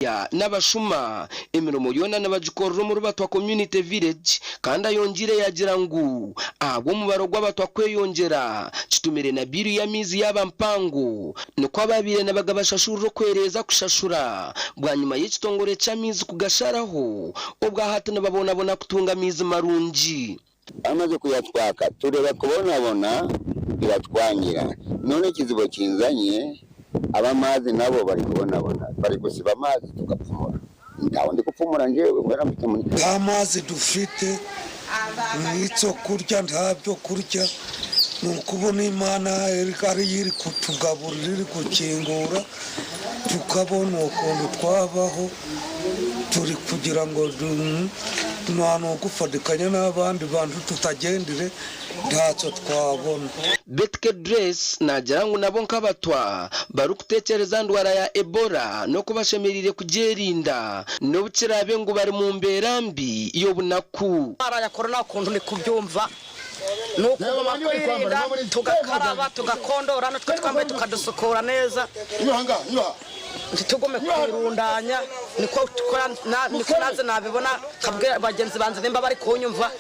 Abakoya n'abashuma emirimo yoona nibagikorera omuri Batwa Community Village kandi ayongiire yaagira ngu ahabw'omubaro gw'Abatwa kweyongyera kitumire na biiru y'amaizi yaaba mpango nikwo abaabaire nibagabashashurira okwereeza kushashura bwanyima y'ekitongore ky'amaizi kugasharaho obwahati nibabonabona kutunga amaizi marungi. Bamaze kuyatwaka tureba kubonabona biratwangira none ekizibu ekinzanye abamazi nabo bari kubonabona bari kuziba amazi tukapfumura ntaho ndikupfumura njewe kubera mfite munini. Nta mazi dufite n'ekyokurya nta byokurya nokubona Imana ariyo eri kutugaburira eri kukingura tukabona okuntu twabaho turi kugira ngu Nokufadikanya n'abandi bantu tutagyendire ntakyo twabona. Betike Grace naagira ngu nabo nk'abatwa barikutekyereza aha ndwara ya Ebola n'oku bashemereire kugyerinda n'obu kiraabe ngu bari mu mbeera mbi y'obunaku. Endwara ya korona okuntu ndikubyumva nokuguma kwirinda tugakaraba tugakondora notwe twambaye tukadusukura neza. Ntitugume kwirundanya nikwo nikwo naze nabibona nkabwira bagyenzi bangye nimba barikunyumva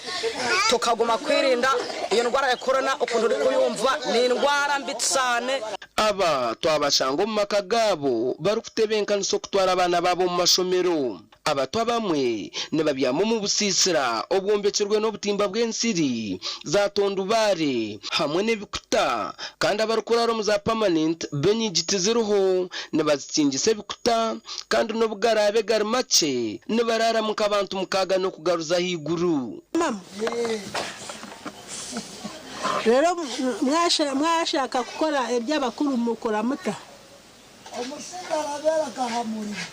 tukaguma kwirinda eyo ndwara ya korona okuntu orikuyumva nindwara mbi kyane. Aba twabashanga omu maka gaabo barikutebenkanisa okutwara abaana baabo omu mashomero. Abato abamwe nibabyama omu busiisira obwombekirwe n'obutimba bw'ensiri, za tondubaare hamwe n'ebikuta kandi abarikuraara omu za pamanenti bo enyigi tiziriho nibazikingisa ebikuta kandi n'obu garaabe gari makye nibaraaramu nk'abantu mukaaga n'okugaruza ahaiguru. Reero mwashaka kukora eby'abakuru mukora muta? Omusinga arabeera aha murimo.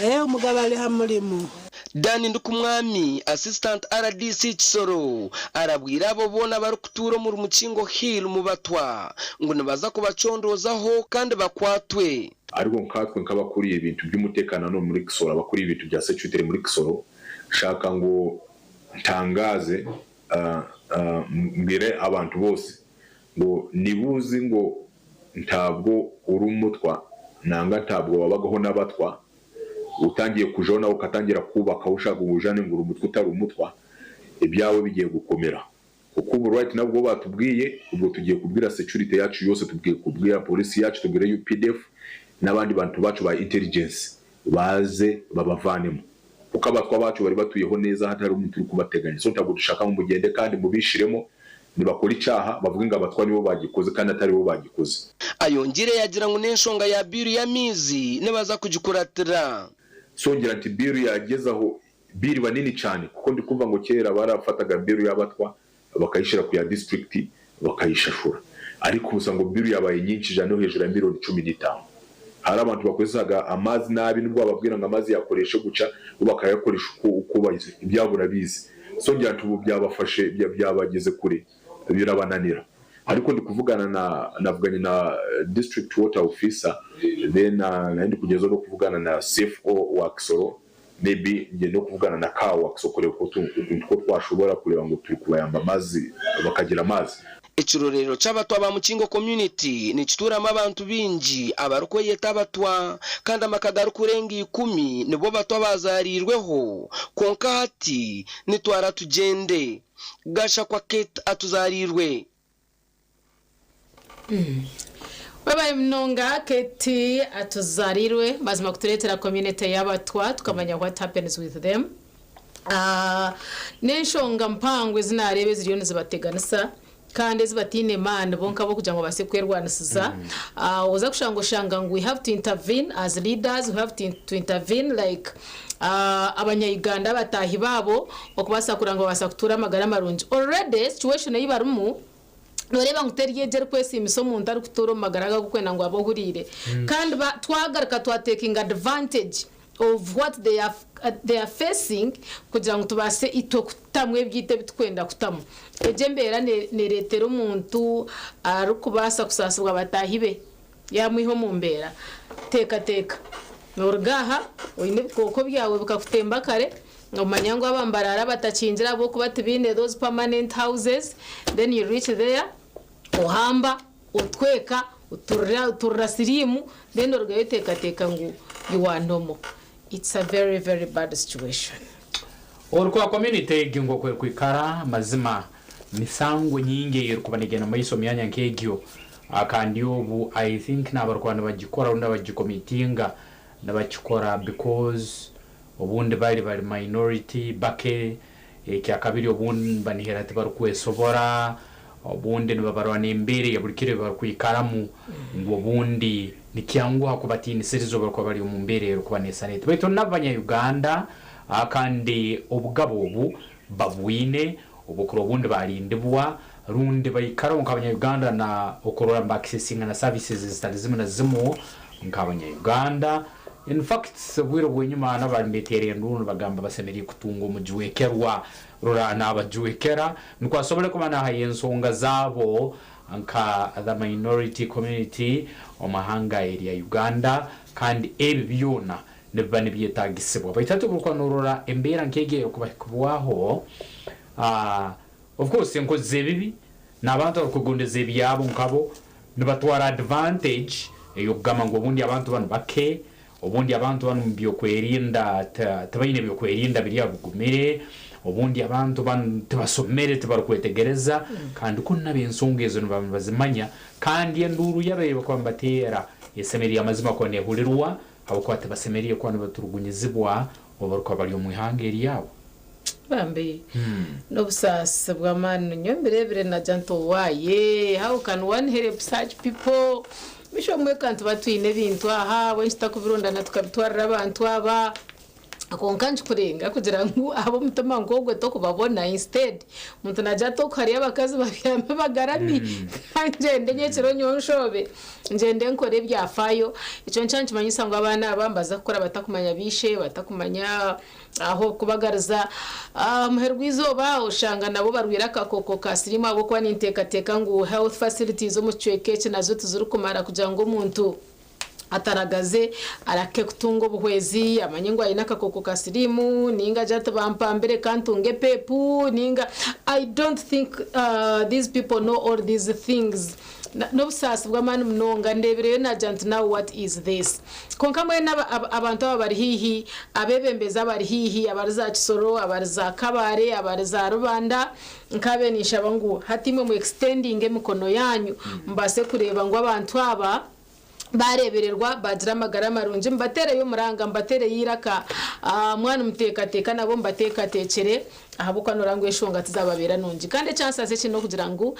Ee, omugabe ari ha murimo. Dan Ndikumwami, Assistant rdc Kisoro, arabwire abo boona abarikutuura omuri Mukingo Hill Mubatwa ngu nibaza kubacondoozaho kandi bakwatwe. Ariko nkatwe nk'abakuriye ibintu by'umutekano hano muri Kisoro, abakuriye ibintu bya security muri Kisoro, nshaka ngo ntangaze, mbwire abantu bose ngo niba uzi ngo ntabwo uri umutwa nanga ntabwo wabagaho n'abatwa, utangiye kujaho nawe ukatangira kubaka ushaka ubujane ngo uri umutwa utari umutwa, ibyawe bigiye gukomera. Kuko ubu right nabwo batubwiye, ubwo tugiye kubwira security yacu yose, tugiye kubwira polisi yacu, tubwire UPDF n'abandi bantu bacu ba intelligence baze babavanemo. Kuko abatwa bacu bari batuyeho neza hatari umuntu uri kubateganya. So ntabwo dushaka ngo mugende kandi mubishiremo, nibakora icyaha bavuge ngo abatwa nibo bagikoze kandi atari bo bagikoze. Ayongyire yaagira ngu n'enshonga ya biiru y'amaizi nibaza kugikuratira. So ngira nti biiru yagezaho biiru iba nini cyane, kuko ndi kumva ngo kera barafataga biiru y'abatwa bakayishyira ku ya district bakayishashura, ariko ubu usanga ngo biiru yabaye nyinshi ijana no hejuru ya miliyoni 15. Hari abantu bakoreshaga amazi nabi, nubwo bababwira ngo amazi yakoreshe guca, bo bakayakoresha uko bayizi, ibyabo urabizi. So ngira nti ubu byabafashe, byabageze kure, birabananira. Ariko ndi kuvugana na navuganye na district water officer, then nari ndi kugeza no kuvugana na CFO wa Kisoro, maybe ngiye no kuvugana na ka wa Kisoro kureba ukuntu ko twashobora kureba ngo turi kubayamba amazi bakagira amazi. Ekirorero ky'abatwa ba Mukingo Community nikituuramu abantu baingi abarikweyeta abatwa kandi amaka garikurenga 10 nibo batwa bazaariirweho kwonka hati nitwara tugyende. Gashakwa Kate atuzariirwe. Webare munonga Kate atuzariirwe mazima kutureetera community y'abatwa tukamanya what happens with them. N'enshonga mpango ezi naareeba eziriyo nizibateganisa kandi ezi bataine maani bo nkabo kugira ngu babaase kwerwanisiza. Oza kushanga oshanga ngu we have to intervene as leaders, we have to intervene like abanya-Uganda bataahi baabo okubaasa kureba ngu babaasa kutuura amagara marungi. Already situation ei barimu nooreeba ngu teri egyo erikwesiimisa omuntu arikutuura omu magara agu arikwenda ngu abe ohuriire. Kandi twagaruka twa taking advantage of what they are facing kugira ngu tubaase itwe kutamu ebyaitu ebi turikwenda kutamu. Egyo embeera nereetera omuntu arikubaasa kusaasibwa bataahi be yaamwiha omu mbeera. Teekateeka nooruga aha oine ebikooko byawe bikakutemba kare, omanya ngu aba nibaraara batakingire ahabw'okuba tibaine those permanent houses, then you reach there ohamba, otweka, oturira siriimu, then orugayo oteekateeka ngu you are normal. It's a very very bad situation. Orikuba community egi ngu oku erikwikara mazima misango nyingi eyerikuba negenda mumaiso omumyanya nkegyo kandi obu I think nabarikuba nibagikora rundi abagicommitinga nibakikora because obundi bari bari minority bake ekyakabiri obundi nibanihira tibarikwesobora obundi nibabarwa nembeera eyaburi kiro eyibarikwikaramu ngu obundi nikyanguha kubatiinisiriza obu barikuba bari omu mbeera erikuba neesa n'eti. Baitu nabo Banya-Uganda kandi obugabe obu babwine obw'okurora obundi barindibwa rundi baikaraho nk'abanya-Uganda na okurora niba accessinga na services ezitari zimwe na zimu nk'abanya-Uganda. In fact obwire obw'enyima nabari nibeteera enduuru nibagamba basemeriire kutunga omujwekerwa rora nabajwekera nukwo asobole kuba nahayo ensonga zaabo nka the minority community omu ihanga erya Uganda kandi ebi byona nibiba nibyetagisibwa. Baitu hati obu orikuba norora embeera nk'egi erikubahikibwaho, of course enkozi z'ebibi n'abantu abarukwegondeza ebyabo nkabo nibatwara advantage ey'okugamba ngu obundi abantu banu bake, obundi abantu banu omu by'okwerinda tibaine by'okwerinda biri aho bigumire, obundi abantu banu tibasomere tibarukwetegereza kandi kunu nabo ensonga ezo nibaba nibazimanya kandi enduuru yabo ei bakuba nibateera esemeriire amazima kuba nehurirwa habwokuba tibasemeriire kuba nibaturugunyizibwa obu barukuba bari omu ihanga eryabo. Bambi n'obusaasi bw'amaani nyowe mbireebire nagira nti owaaye how can one help such people Beitu obumwe ka nituba twine ebintu aha ahabw'enki tutakubirundana tukabitwarira abantu aba kwonka nikikurenga kugira ngu ab'omutima nk'ogwo tokubabona instead omuntu naagira ati oku hariyo abakazi babyami bagarami ka ngyende nyekiro nyowe nshoobe ngyende nkore ebyafaayo. Ekyo nikyo nikimanyisa ngu abaana aba nibaza kukura batakumanya baishe, batakumanya Ah'okubagariza aha muheru gw'eizooba oshanga nabo barwaire akakooko ka siriimu ahabw'okuba ninteekateeka ngu health facilities omu kicweka eki nazo tizirikumara kugira ngu omuntu ataragaze arahike kutunga obuhwezi amanye ngu aine akakooko ka siriimu ninga agire ati bampambire kantunge pepu ninga I don't think these people know all these things. N'obusaasi bw'amaani munonga ndeebireyo naagira nti now what is this? Kwonka mbwenu abantu aba bari haihi, abeebembezi abari haihi, abari za Kisoro, abari za Kabale, abari za Rubanda, nkaabaire ninshaba ngu hati imwe mu extendinge emikono yaanyu mubaase kureeba ngu abantu aba baareebererwa baagira amagara marungi, mubateereyo omuranga, mubateereyo eiraka, mwaba nimuteekateeka nabo mubateekateekyere ahabw'okuba nooreeba ngu enshonga tizaababeera nungi. Kandi ekyansaasa ekindi n'okugira ngu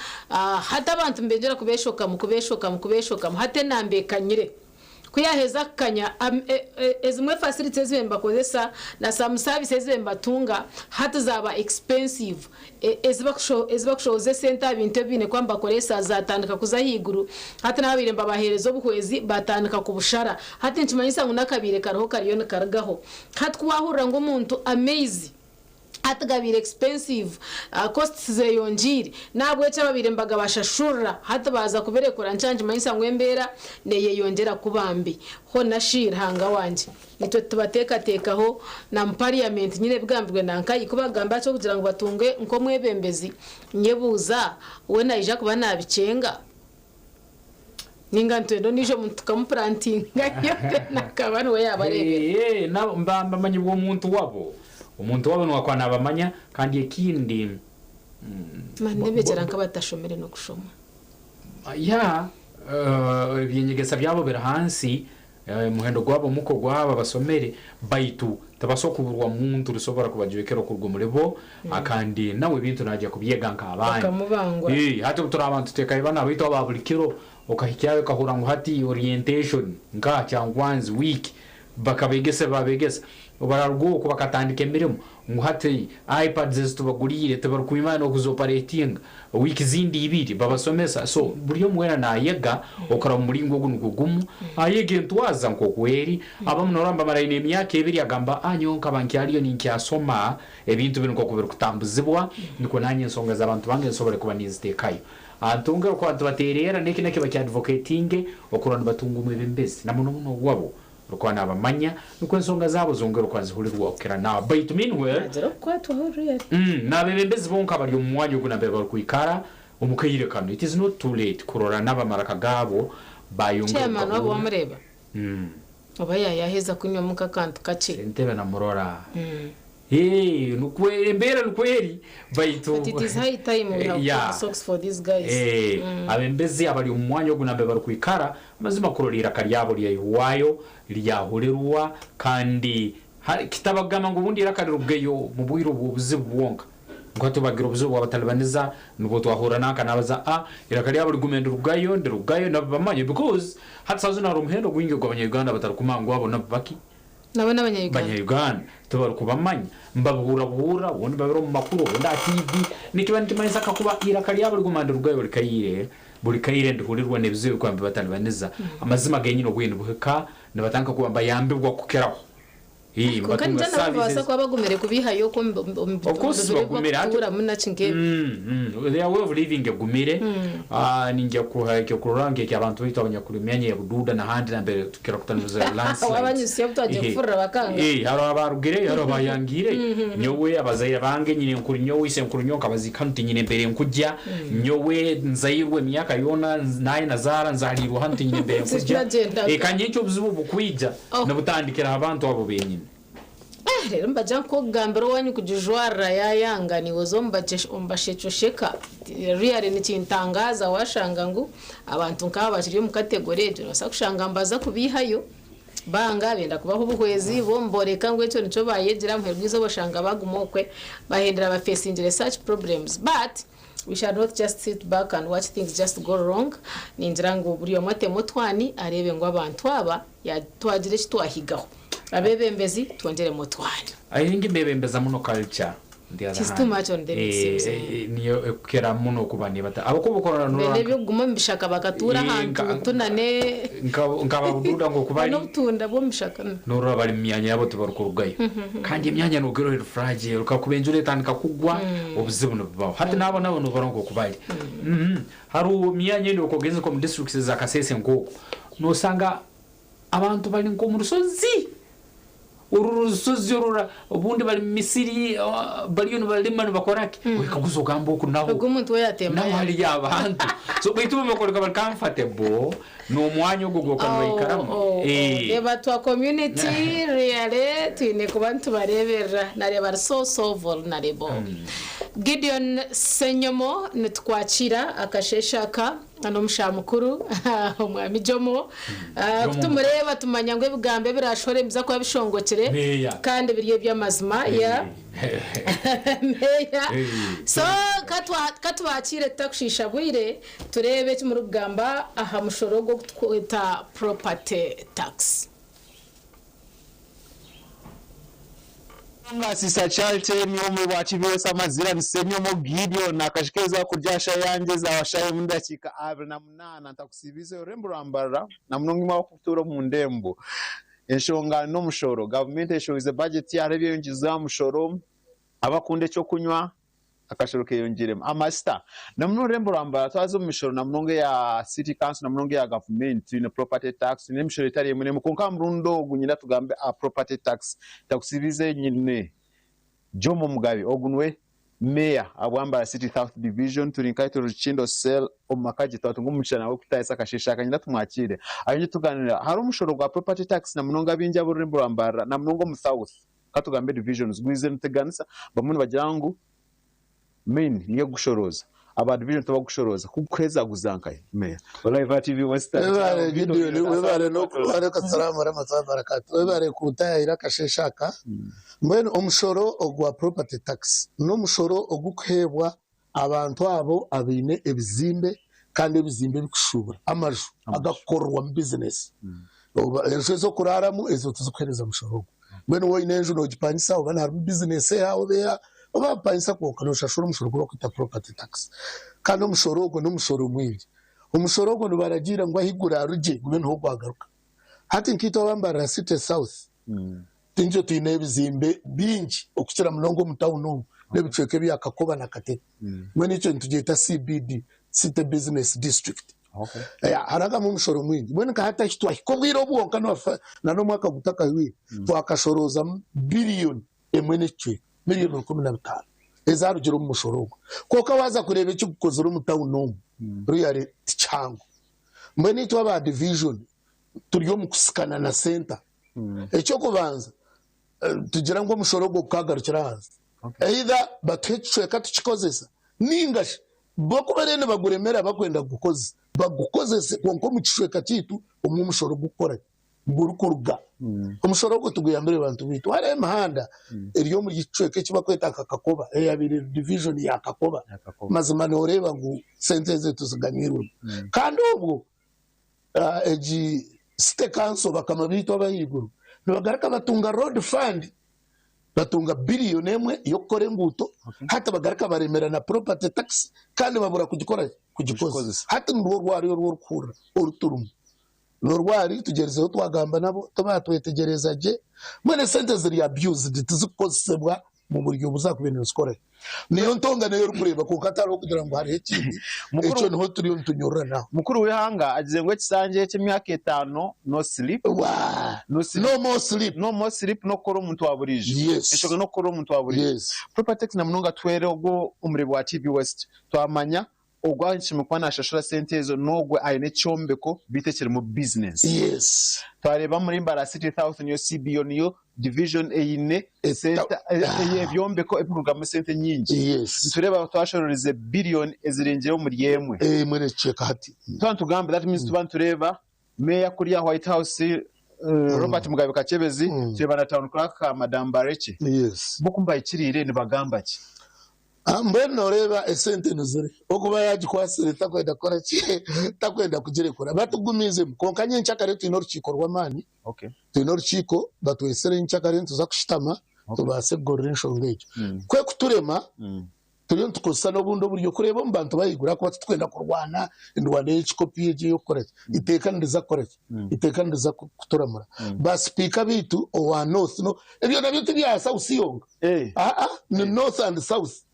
hati abantu nibengyera kubeeshokamu, kubeeshokamu, kubeeshokamu, hati enamba ekanyire. Ku yaaheza kukanya, ezimwe facilities ezi baabaire nibakozesa na some services ezi baabaire nibatunga hati zaaba expensive. Ezi bakushohoza esente aha bintu ebi baine kuba nibakoresa zaatandika kuza ahaiguru. Hati n'ababaire nibabaheereza obuhwezi baatandika kubushara. Hati nikimanyisa ngu n'akabaire kariho kariyo nikarugaho. Hati ku waahurira ngu omuntu amaizi hati gabaire expensive, costs zeyongyeire, n'ahabw'ekyo ababaire nibagabashashurira hati baaza kubirekura nikyo nikimanyisa ngu embeera neyeyongyera kuba mbi. Hoona shi Ruhanga wangye, itwe titubateekateekaho na mu parliament nyine ebigambirwe na Nkayi ku bagamba ki okugira ngu batunge nk'omwebembezi, nyebuuza we naija kuba nabikyenga? Ninga nitwenda ondiijo omuntu tukamupurantingayo then akaba niwe yaabareebera. Eeh, nabo nibamanyibwa omuntu wabo. Omuntu wabo niwe akuba naabamanya kandi ekindi. Mani nebeegyera nk'abatashomire n'okushoma. Yeah, eby'enyegesa byabo biri hansi. Omuhendo gwabo muke ogw'abo abasomere, baitu tibasobora kuburwa muntu rusobora kubajwekera okuruga omuli bo, kandi nawe ebintu naija kubyega nk'abandi. Bakamubangura. Hati obu turaaba nituteekayo banu abaitu aba buli kiro, okahikyayo okahurra ngu hati orientation nka Kyankwanzi week bakabegesa ebi babegesa, obu bararuga oku bakatandika emirimo, ngu hati iPads ezi tubaguliire tibarukwimanya n'okuzoparatinga, wiiki zindi ibiri babasomesa. So buri omu weena naayega okuraba omu muringo ogu nigwo gumu, ayega entwaza nk'oku eri. Abamu noorora nibamara n'emyaka ebiri agamba, ah nyowe nkaba nkyariyo ninkyasoma ebintu binu nk'oku birikutambuzibwa, nikwo naanye ensonga z'abantu bange nsobore kuba ninziteekayo. Ntungire okuba nitubateererra n'eki nakyo bakyadvocatinge okurora nibatunga omwebembezi na muno muno owabo Orikuba nabamanya, nukwo ensonga zaabo zongere okuba nizihulirwa okukira naawe. Baitu meanwhile, Naagira okukwatwaho really. N'abebembezi bonka abari omu mwanya ogu nambere barukwikara omu kaire kanu, it is not too late kurora n'abamaraka gaabo bayongera Chairman waabo okugahurra. wamureeba? Oba yaayaheza kunywamu nk'akantu kakye. Ssentebe namurora. Eeh nikwo embeera nikwo eri baitu But it is high time we have Yeah. put socks for these guys. Eh, abembezi abari omu mwanya ogu nambere barikwikara amazima kurora eiraka ryabo ryaihwayo ryahurirwa kandi ha- kitabagamba ngu obundi eiraka rirugeyo omu bwire obw'obuzibu bwonka. Nka tubagira obuzibu bwabatalibaniza nibwo twahurira nanka nabaza a eiraka ryabo rigume ndirugayo ndirugayo nabo bamanye because hati saaha zinu hariho omuhendo gwingi ogw'abanya-Uganda abatarikumanya ngu abo nabo baki? Nabo n'abanya-Uganda. Banya-Uganda tibarikubamanya nibabihuurira buhuurira obundi nibabireba omu makuru obundi aha TV nikiba nikimanyisa kakuba eiraka ryabo riguma ndirugayo buri kaire buri kaire ndihurirwa n'ebizibu ebirikuba nibibatalibaniza amazima genyine obwire nibuhika nibatandika kuba nibayambibwa kukiraho. Ii, Kwonka nibatunga ningira nabo nibabaasa services. kuba bagumire kubihayo okwo omu- omu Of course omu biro bagumire hati barikutuuramu naki nk'ebyo. Their way of living egumire. Ah, ninja kuha ekyokurorraho nk'eky'abantu baitu abanyakuli omu myanya ya Bududa n'ahandi nambere tukira kutaniza landslides. Wabanyutsya obu twagiye Ehe. kufurura bakanga. Eh, haroho abarugireyo haroho abayangiireyo. Nyowe abazaire bange nyine nkuru nyowe isenkuru nyowe nkabaziika hanu tinyine mbere nkujya. Nyowe nzairwe emyaka yoona naye nazaara nzaariirwe hanu tinyine mbere nkujya. Tinagyendaga. Eh, kandi nyenkya obuzibu obukwija Oh. nibutandikira ha bantu abo benyini. Eh, reero nibagira ngu k'okugambira owaanyu kugijwarira yaayanga niiwe oze omubashekyosheka. Really nikintangaaza waashanga ngu abantu nk'aba bakiri omu category egyo noobaasa kushanga nibaza kubiihayo banga benda kubaha obuhwezi bo nibooreka ngu ekyo nikyo baayegyera muheru gw'eizooba oshanga baaguma okwe bahendera bafeesingire such problems but we shall not just sit back and watch things just go wrong. Ningira ngu buri omwe ateme otwani areebe ngu abantu aba twagira eki twahigaho. Abeebembezi twongyeremu otwani. I think nibebembeza muno culture on the It other is too hand. much on them it seems. Eh, niyo ekukira muno kuba nibata abakuba okorora Mbwenu norora eby'okuguma omu bishaka bakatuura Eh, ahantu tunane nk'ababududa nk'oku bari n'obutunda bw'omu bishaka. Norora bari mu myanya yabo tibarikurugayo kandi emyanya nogira eri fragile kakuba enjura etandika kugwa obuzibu nibubaho hati naabo nabo norora nk'oku bari. Hariho emyanya endi okogenzire nk'omu districts za Kasese nk'okwo nosanga abantu bari nk'omu rushozi oru rushozi orura obundi bari mu misiri bariyo nibarima nibakora ki wekaguza ogamba oku naho Ogu omuntu we yatemba naho hariyo abantu so baitu bo bakoreka bari comfortable n'omwanya ogwo gwoka nibaikaramu. Oh, oh, Eh. Reeba twa community really twine kuba nitubareeberera nareeba ari so so vulnerable. Gideon Ssenyomo nitukwakira akasheeshe aka n'omushaho mukuru omwami Jomo. Ah, Jomo. Kutumureeba tumanya ngu ebigambo ebirashohore nibiza kuba bishongokire Meeya. kandi biri eby'amazima ya meeya. So katwakiire tutakushiisha bwire tureebe eki murikugamba aha mushoro gw'okukweta property tax. Ngasisa Charlton omwe bwa Kibeesa Mazira Nsenyomo Gideon akashikiriza kurya shayanje za shaye mu dakiika 28 ntakusibize orurembo rwa Mbarara na munonga imwe abakutuura omu ndembo enshonga n'omushoro gavumenti eshohize bajeti hariho ebyeyongyeza aha mushoro abakunda ekyokunywa akashoro keyongyiremu amasita na munonga orurembo rwa Mbarara twaza omu mishoro na munonga eya city council na munonga eya gavumenti twine property tax twine emishoro etari emwe n'emwe kwonka aha murundi ogu nyine tugambe aha property tax ntakusibize nyine Jomo Mugabe ogu niwe meeya ahabwa Mbarara City South Division turi nka itwe Rukindo Cell omu maka gye twatunga omugisha nawe kutahisa akasheeshe aka nyine tumwakiire ayongye tuganira hariho omushoro gwa property tax na munonga abaingi ab'orurembo rwa Mbarara na munonga omu South katugambe divisions gwizire niteganisa bamwe nibagira ngu main niyo ekushorooza aba division tibakushorooza kukuheza guza nkahi meya Olive TV Western Webare Gideon, webare n'okubareka salamu warahmatullahi wabarakatuh. Webare kutayayira akasheeshe aka. Mbwenu omushoro ogwa property tax n'omushoro ogukuheebwa abantu abo abaine ebizimbe kandi ebizimbe ebikushuubura amaju agakukorerwamu bizinesi. Oba enju ez'okuraaramu ezo tizikuheereza mushoro ogwo. Mbwenu waaba oine enju noogipangisa oba harimu bizinesi eyawe oba eya oba wapangisa kwonka nooshashura omushoro ogu barikweta property tax. Kandi omushoro ogwo n'omushoro mwingi. Omushoro ogwo nibaragiira ngu ahi guraarugye gube niho gwagaruka. Hati nkaitwe aba Mbarara City South, Tinjo twine ebizimbe bingi okukira munonga omu tawuni omu n'ebicweka ebya Kakoba na Katebe. Mbwenu ekyo nitugyeta CBD, City Business District. Haragamu omushoro mwingi. Mbwenu nka hati ahi twahika obwire obu bwonka na n'omwaka gutakahwire twakashoroozamu biriyoni emwe n'ekicweka, miriyoni 15 ezarugire omu mushoro ogwo. Kwonka waaza kureeba eki gukozire omu tawuni omu, really ti kihango. Mbwenu itwe aba divijoni. turi omu kusikana na senta. Eky'okubanza tugira ngu omushoro ogwo gukagarukira ahansi. Either batuhe ekicweka tukikozesa ninga shi bo ku bariyo nibaguremera bakwenda kugukozesa bagukozese kwonka omu kicweka kyaitu omu omushoro gukukora ki? Gurikuruga. Omushoro ogwo tuguyambire bantu baitu. Hariho emihanda eri omuri eki kicweka eki barikweta nka Kakoba eyabaire eri division ya Kakoba. Mazima noreeba ngu sente ezo tiziganyirwemu. Kandi obwo egi City Council bakama baitu abahaiguru nibagaruka batunga road fund batunga billion emwe y'okukora enguuto hati bagaruka baremera na property tax kandi babura kugikora ki? Kugikozesa. Hati nirwo rwari oru orikuhurira oru turimu. N'orwari tugyerizeho twagamba nabo tibatwetegyereza gye mbwenu esente ziri abused tizikukozesebwa mu buryo obu zakubaire nizikora gye. Niyo ntongano ei orikureeba kwonka hatariho kugira ngu hariho ekindi ekyo niho turiyo nitunyururanaho. Mukuru w'eihanga agize ngu ekisanja eky'emyaka etaano no sleep, no sleep, No more sleep. no more sleep n'okukora omuntu wa buriijo. Yes. Enshonga n'okukora omuntu wa buriijo. Yes. Property tax na munonga tuhwere ogwo omureebi wa TB West twamanya Ogwo ahikire kuba nashashura sente ezo n'ogwo aine ekyombeko beitu ekirimu bizinesi. Yes. Twareeba omuri Mbarara City South niyo CBO niyo division eine sente ebyombeko ebirikurugamu esente nyingi. Yes. Nitureeba twashororize billion ezirengire omuri emwe. Emwe n'ekicweka hati. Twaba nitugamba that means tuba nitureeba Meeya kuriya White House Robert Mugabe Kakyebezi tureeba na Town Clerk Madam Barekye. Yes. Bo ku bahikiriire nibagamba ki? Mbwenu nooreeba esente niziri okuba yaagikwatsire takwenda kukora ki? Takwenda kugirekura. Batugumiizemu. Kwonka nyenkyakare twine orukiiko rw'amaani, twine orukiiko batwetsire nyenkyakare nituza kushutama tubaase kugorora enshonga egyo. Ku ekuturema, turiyo nitukozesa n'obundi oburyo kureeba omu bantu b'ahaiguru ahakuba titurikwenda kurwana endwana ey'ekikopi egi ey'okukora ki? Eiteeka niriza kukora ki? Eiteeka niriza kuturamura. Baasipiika baitu owa North, ebyo nabyo tibya South yonka. Aa, ni North and South.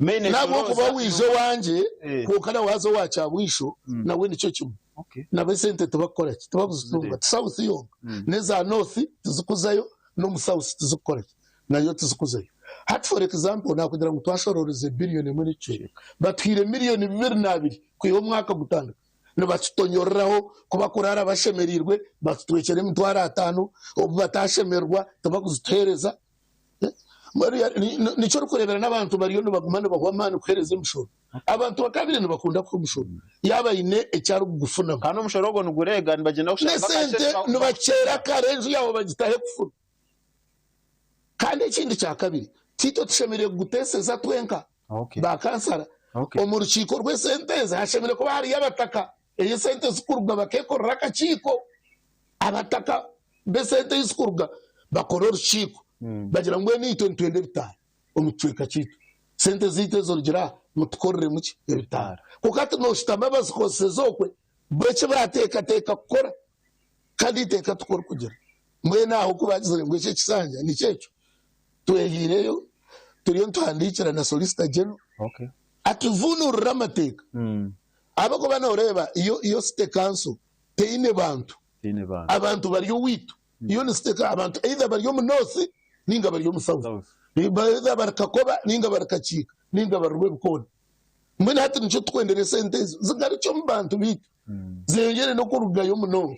N'ahabw'okuba waija owangye, kwonka nawe waaza owa Kyabwisho, nawe nikyo kimwe. Nabo esente tibakukora ki? Tibakuzitunga. Ti South yonka. N'eza North tizikuzayo, n'omu South tizikukora ki? Nayo tizikuzayo. Hati for example, naakugira ngu twashorooreza billion emwe n'ekicweka, batuhaire million 22 kwiha omwaka gutandika. Nibakitonyoreraho ku bakuraara bashemereirwe, batutwekyera 50,000, obu batashemererwa tibakuzituheereza. Nikyo orikureebera n'abantu bariyo nibaguma nibahwa amaani kuheereza emishoro. Abantu bakabire nibakunda kuha omushoro yaaba aine eki arikugufunamu. Kandi omushoro ogwo nigureega nibagyenda kushaba N'esente nibakyera kare enju yaabo bagitaho ekufuru. Kandi ekindi kyakabiri, tiitwe tushemereire kuguteeseza twenka ba kansara. Omu rukiiko rw'esente ezi hashemereire kuba hariyo abataka. Ei esente zikuruga bakeekorera akakiiko. Abataka b'esente ei zikuruga bakore orukiiko bagira ngu mbwenu itwe nitwenda ebitaara omu kicweka kyaitu. Sente zaitu ezirugira aha mutukoreremu ki? Ebitaara. Kwonka hati nooshutama bazikozeseze okwe bo eki baateekateeka kukora kandi eiteeka tikwo rikugira. Mbwenu aho ku baagizire ngu eki ekisanja nikyo ekyo, twehaireyo turiyo nituhandiikira na Solicitor General atuvuunurire amateeka. Ahabw'okuba nooreeba yo City Council teine bantu, abantu bari owaitu. Yo ni City abantu either bari omu North ninga bari omu South, either bari Kakoba ninga bari Kakiika ninga bari Rwebikoona. Mbwenu hati nikyo turikwendera esente ezo zigarukye omu bantu baitu zeyongyere n'okurugayo munonga.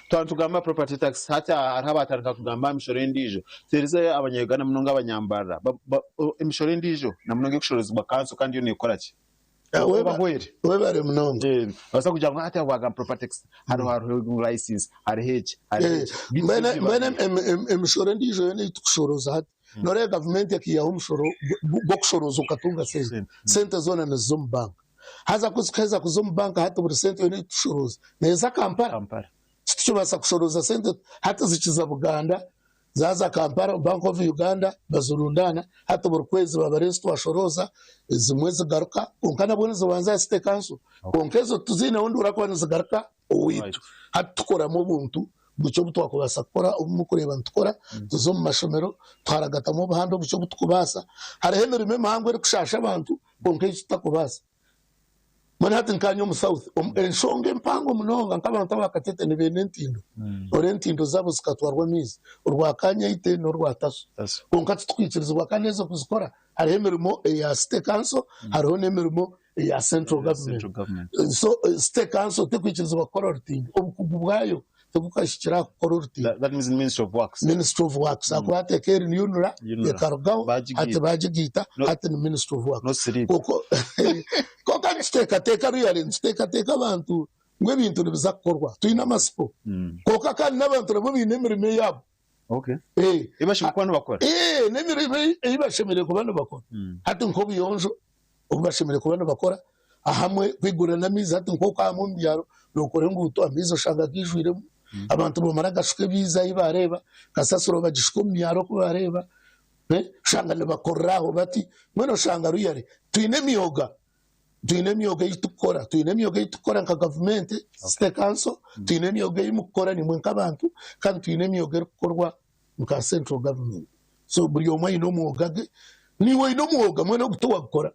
Twaba nitugamba property tax hati hariho abatandika kugamba aha mishoro endiijo. Tuheereze abanya Uganda munonga abanyambarara emishoro endiijo na munonga erikushorozibwa kanso kandi yo neekora ki? Obahwere. Webare munonga. Nobaasa kugira ngu hati wagamba property tax hariho hariho license hariho eki hariho eki. Mbwenu emishoro endiijo yoona ei turikushoroza hati noreeba gavumenti ekaihaho omushoro gw'okushoroza okatunga sente. Sente zoona niziza omu banka. Haza ku zikuheza kuza omu banka hati buri sente yoona ei tushoroza neeza Kampala. Titukibaasa kushoroza sente hati zikiza Buganda Zaaza Kampala, Bank of Uganda bazirundaana, hati buri kwezi babara ezi twashorooza, ezimwe zigaruka kwonka nabwo nizibanza aha City Council kwonka ezo tiziineho nduura kuba nizigaruka owaitu. Hati tukoramu obuntu bukye obu twakubaasa kukora obu murikureeba nitukora, tuza omu mashomero tuharagatamu obuhanda obukye obu turikubaasa. Hariho emirimo emihango erikushaasha abantu kwonka ei tutakubaasa. Mbwenu hati nkaanye omu South, enshonga empango munonga nk'abantu aba Katete nibeenda entindo. Ore entindo zaabo zikatwarwa amaizi, orwa Kanyaite n'orwa Taso. Kwonka titukwikirizibwa kandi ezo kuzikora, hariho emirimo eya City Council, hariho n'emirimo eya Central Government. So City Council tekwikirizibwa kukora orutindo, obukugu bwayo tibukahikire aha kukora orutindo. That means Ministry of Works. Ministry of Works ahakuba hati eka eri ni UNRA UNRA. ekarugaho Bagigaita. hati bagigaita No- hati ni Ministry of Works. No sleep. Kwonka kwonka nituteekateeka really nituteekateeka abantu ngu ebintu nibiza kukorwa twine amatsiko kwonka kandi n'abantu nabo baine emirimo eyaabo. Okay. Eh, Ei bashemereire kuba nibakora. Eh, n'emirimo ei- ei bashemereire kuba nibakora. Hati nk'obuyonjo obu bashemereire kuba nibakora ahamwe kwigurira n'amaizi hati nk'oku ahamwe omu byaro nokora enguuto amaizi oshanga gaijwiremu abantu nibamara gashuka ebiizi ahi bareeba kasasiro bagishuka omu byaro oku bareeba eh, oshanga nibakorera aho bati mbwenu oshanga really twine emyoga twine emyoga ei tukukora twine emyoga ei tukukora nka gavumenti city council twine emyoga ei mukukora nimwe nk'abantu kandi twine emyoga erikukorwa nka central government so buri omwe aine omwoga gwe niiwe oine omwoga mbwenu ogu tiwagukora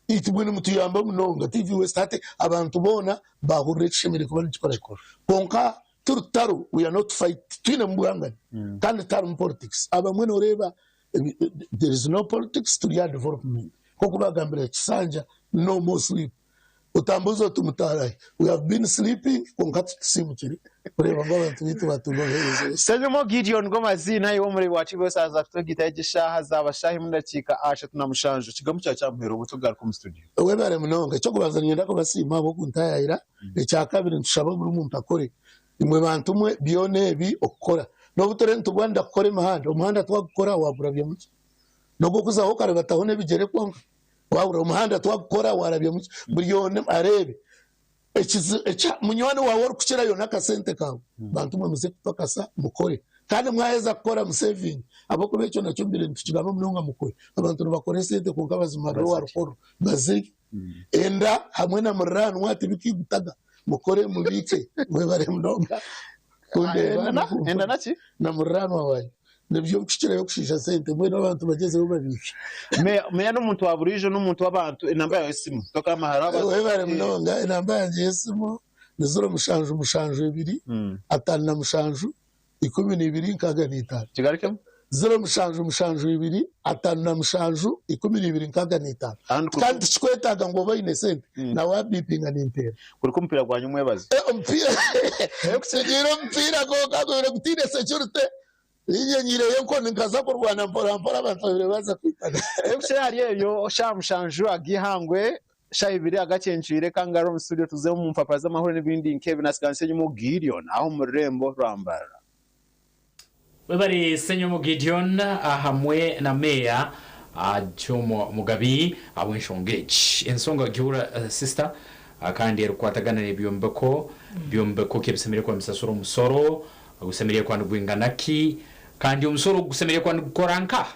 itwe mbwenu mutuyamba munonga TV West hati abantu boona bahurira ekishemereire kuba nikikora kwonka ti rutaro we are not fight titwinemu bwangani kandi tiharimu politics abamwe noreeba there is no politics turi aha development nkoku bagambire Kisanja no more sleep Otambuze oti mutarahi we have been sleeping kwonka titusimukire kureeba ngu abantu baitu batunga obuheereza obu. Ssenyomo Gideon nigo maziina iwe omureebi wa TVS aza kutwegita egi eshaaha zaaba shaaha emwe nedakiika ashatu na mushanju. Ekigambo kyawe kya muheru obwo tugaruka omu studio. Webare munonga. Eky'okubanza niinyenda kubasiima ahabw'okuntayaayira. Ekyakabiri nitushaba buri muntu akore. Imwe bantu mwe byona ebi okukora n'obu turiyo nitugwanira kukora emihanda, omuhanda twagukora wagurabyamu ki? N'ogw'okuzaho okaribataho n'ebigyere kwonka? Wahurira omuhanda twagukora warabyamu ki? Buri omwe areebe ekizi ekya munywani waawe orikukirayo n'akasente kaawe. Bantu mwe muze kupakasa mukore kandi mwaheza kukora musevinge ahabw'okuba ekyo nakyo mbire nitukigamba munonga mukore. Abantu nibakora esente kwonka bazimarira owa rukoro bazirya. Enda hamwe na muriraanwa tibikigutaga mukore mubiike mwebare munonga kundeeba Enda na enda naki? na muriraanwa wangye. Nibyo bikukirayo kushiisha sente mbwenu abantu bagyezeho babiike. Meya meya n'omuntu wa buriijo n'omuntu w'abantu enamba yaawe y'esimu tokama hariho aba Webare munonga enamba yangye y'esimu ni ziro mushanju mushanju ebiri 57 12 65. Kigarukemu. 0 7 7 2 57 12 65. Kandi tikikwetaaga ngu obe oine sente na wabiipinga ninteera. Kureka omupiira gwanyu mwebaze. Omupiira ngiire omupiira kwonka gubire gutaine security niinye nyiireyo enkoni nkaza kurwana mpora mpora abantu babire baaza kwitana. Ebikukira ahari ebyo, shaaha mushanju ag'eihangwe, shaaha ibiri agakyencwire kangaroo omu studio tuze omu mpapura z'amahurire n'ebindi nk'ebi natsiga Nsyenyumu Gideon aha omu rurembo rwa Mbarara. Webare Ssenyomo Gideon hamwe na Meeya Jomo Mugabi ahabw'enshonga egi. Ensonga wagihurira sister kandi erikukwatagana n'ebyombeko, byombeko ki ebisemeriire kuba nibisasura omusoro, gusemeriire kuba nigwingana ki, kandi omusoro ogu gusemeriire kuba nigukora nkaha?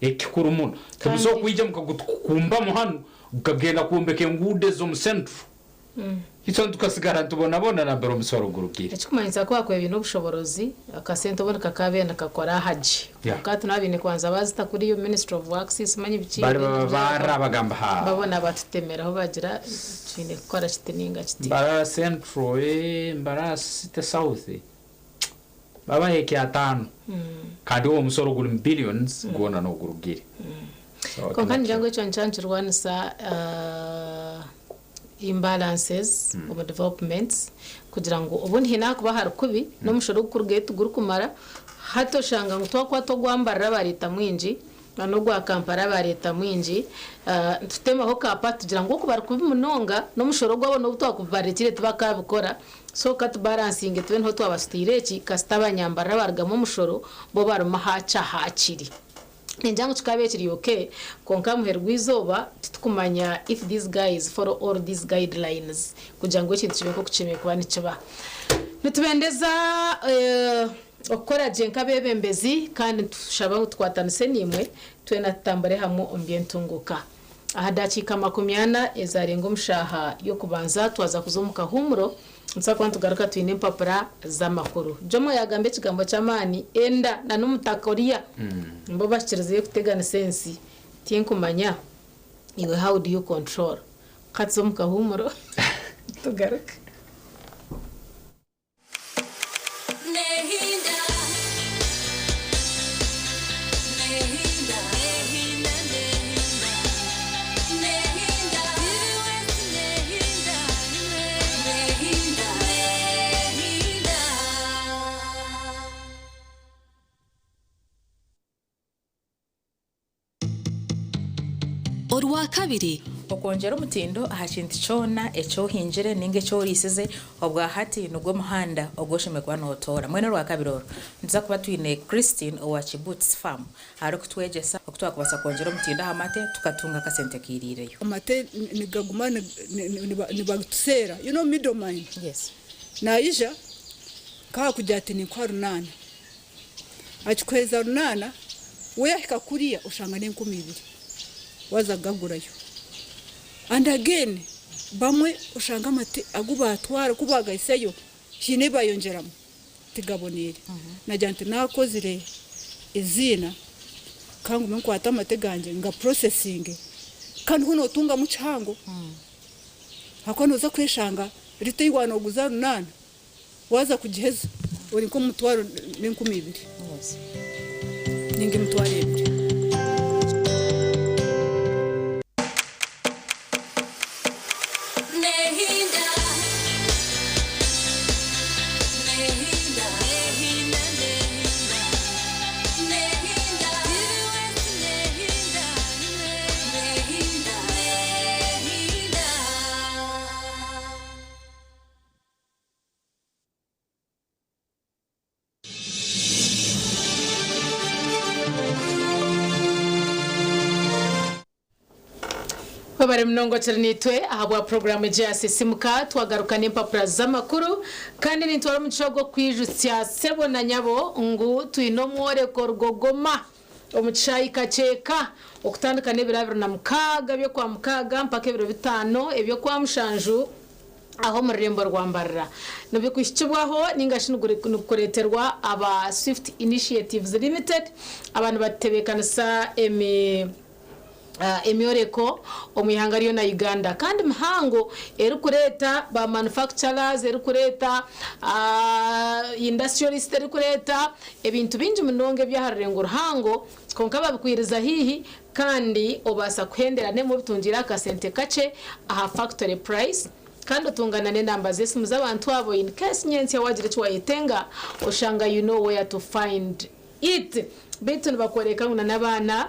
Ekikuru muno, timusobola kwija mukagutukumbamu hanu gukagenda kwombeka enguudo ez'omu central. Itwe tukasigara nitubonabona nambere omusoro gurugire. Ekikumanyisa ku bakuba baine obushoborozi, akasente obundi kakaabaire nikakora aha gye. Kwonka hati nabo baine kubanza baazita kuri iyo Ministry of Works simanyi biki Bari baba baara bagamba ha. Babona batutemeraho bagira twine kukora kiti ninga kiti. Mbarara Central, Mbarara City South babaha ekyataano kandi ogwo omusoro guri mu billions gwona nogurugire. So Kwonka ningira ngu ekyo nikyo nikirwanisa imbalances omu developments kugira ngu obundi haine ahakuba hari kubi n'omushoro ogukurugayo tigurikumara hati oshanga ngu twakwata ogwa Mbarara bareeta mwingi na n'ogwa Kampala bareeta mwingi nitutemaho ka part tugira ngu oku bari kubi munonga n'omushoro gwabo n'obu twakubareetire tibakabikora so ka tubaransinge tube niho twabasutiire eki kasita abanyambarara barugamu omushoro bo barimu hakye hakiri. Ningira ngu kikaabaire kiri ok kwonka aha muheru gw'eizooba titukumanya if these guys follow all these guidelines kugira ngu ekintu kibe nk'oku kishemereire kuba nikiba. Nitubendeza okukora gye nk'abeebembezi kandi nitushaba ngu tukwatanise naimwe twena tutambure hamwe omu by'entunguuka. Aha dakiika 40 ezarenga omu shaaha y'okubanza twaza kuza omu kahuumuro, nituza kuba nitugaruka twine empapura z'amakuru. Jomo yaagamba ekigambo ky'amaani, enda na n'omutaka oriya nibo bahikirizeyo kuteganisa ensi. Tinkumanya iwe how do you control? Katuze omu kahuumuro tugaruke. Orwakabiri. Okwongyera omutindo aha kintu kyona eki ohingire ninga eki oriisize obwa hati nigwo muhanda ogu oshemereire kuba notoora. Mbwenu orwakabiri oru nituza kuba twine Christine owa Kibuts Farm arikutwegyesa oku twakubaasa kwongyera omutindo aha mate tukatunga akasente kairiireyo. Amate nigaguma nibatuseera you know middle man naija nkahakugira ati ninkuha runaana Akikuheereza runaana, we yahika kuriya oshanga n'enkumi ibiri waaza kugagurayo. And again bamwe oshanga amate agu baatwara ku baagahisayo haine ebi baayongyeramu tigaboneire. Nagira nti naakozire eiziina ka ngume nkwate amate gangye nga processinge kandi ho nootungamu kihango ahakuba nooza kweshanga rita ei waaba nooguza runaana Waaza kugiheza ori nk'omutwaro n'enkumi ibiri ninga emitwaro ebiri. Webare munonga okiri naitwe ahabwa puroguraamu egi ya Sisimuka. Twagaruka n'empapura z'amakuru kandi nintwara omugisha ogu okwijutsya sebo na nyabo ngu twine omworeko rugogoma omu kishaayi Kakyeka okutandika n'ebiro 26 by'Okwamukaaga mpaka ebiro bitaano eby'Okwamushanju. Aho omu rurembo rwa Mbarara nibikuhikibwaho ninga shi nigukureeterwa aba Swift Initiatives Limited aba nibatebeekanisa emi emyoreko omu ihanga ryona Uganda kandi mihango erikureeta ba manufacturers, erikureeta industrialists, erikureeta ebintu bingi munonga eby'aha rurengo ruhango kwonka babikwiriza haihi Kandi obaasa kuhendera n'emwe obitungiire akasente kakye aha factory price kandi otunga na n'enamba z'esimu z'abantu abo in case nyentsya wagira eki wayetenga oshanga you know where to find it. Beitu nibakworeka ngu na n'abaana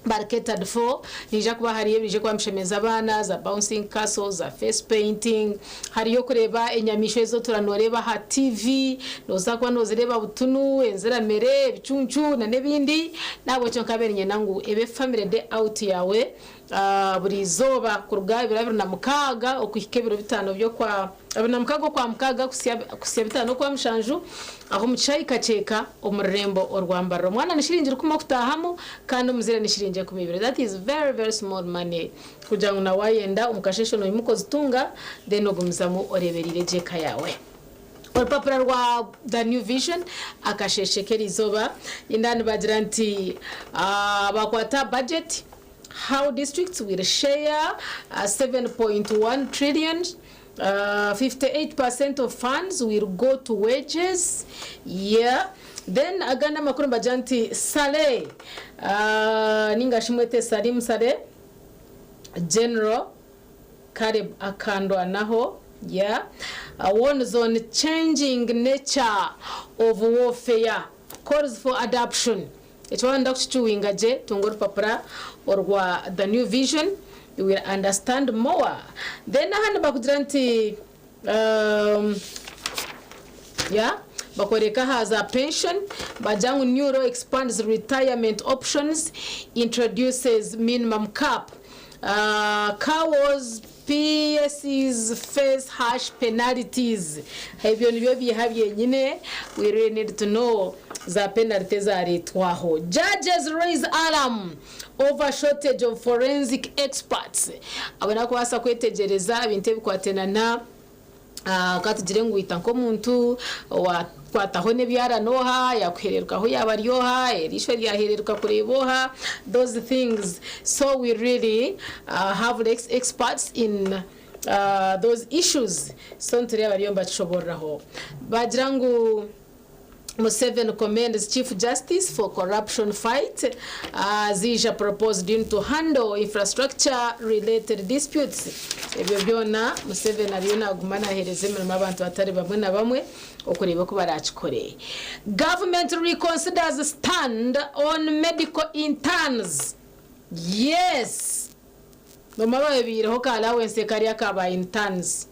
bari catered for, nihaija kuba hariyo ebiije kuba nibishemeza abaana, za bouncing castle, za face painting, hariyo okureeba enyamaishwa ezi otuura nooreeba aha TV, Nooza kuba noozireeba butunu, enziramere, ebicuncu na n'ebindi. N'ahabw'ekyo nkabaire niinyenda ngu ebe family day out yaawe buri izooba kuruga ebiro 26 okuhika ebiro bitaano by'okwa 26 Okwamukaaga kuhitsya bitaano Okwamushanju aho omu kishaayi Kakyeka omu rurembo orwa Mbarara. Omwana ni shiringi rukumi okutaahamu kandi omuzaire ni shiringi 20. That is very very small money kugira ngu na waayenda omu kasheeshe noimuka ozitunga then ogumizamu oreebereire gye eka yaawe. Orupapura rwa The New Vision akasheeshe k'eriizooba nindeeba nibagira nti bakwata budget how districts will share 7.1 trillion, 58% of funds will go to wages yeah then agandi amakuru nibagira nti Saleh ninga shi mwete Salim Saleh General Caleb akandwanaho yeah warns on changing nature of warfare calls for adaption Ekyo waaba noyenda kukicuwinga gye tunga orupapura orwa The New Vision you will understand more Then aha nibakugira nti um, yeah bakworeka aha za pension bagira ngu new law expands retirement options introduces minimum cap Cows PSs face harsh penalties Ebyo nibyo biiha byenyine we really need to know za penalty ezareetwaho Judges raise alarm over shortage of forensic experts Abo nakubaasa kwetegyereza ebintu ebikwatena na. Ka tugire ngu waita nk'omuntu, waakwataho n'ebyara n'oha, yaakuhereerukaho yaaba ari oha, eriisho ryahereeruka kureeba oha, those things. So we really have less experts in those issues. So nitureeba bariyo nibakishoboororaho. Baagira ngu. Museveni commends Chief Justice for corruption fight, Ziija proposed unit to handle infrastructure related disputes. Ebyo byona Museveni ariyo naguma nahereza emirimo abantu batari bamwe na bamwe okureeba oku barakikore. Government reconsiders stand on medical interns. Yes! Bamwe ababiireho ka allowance kari aka ba interns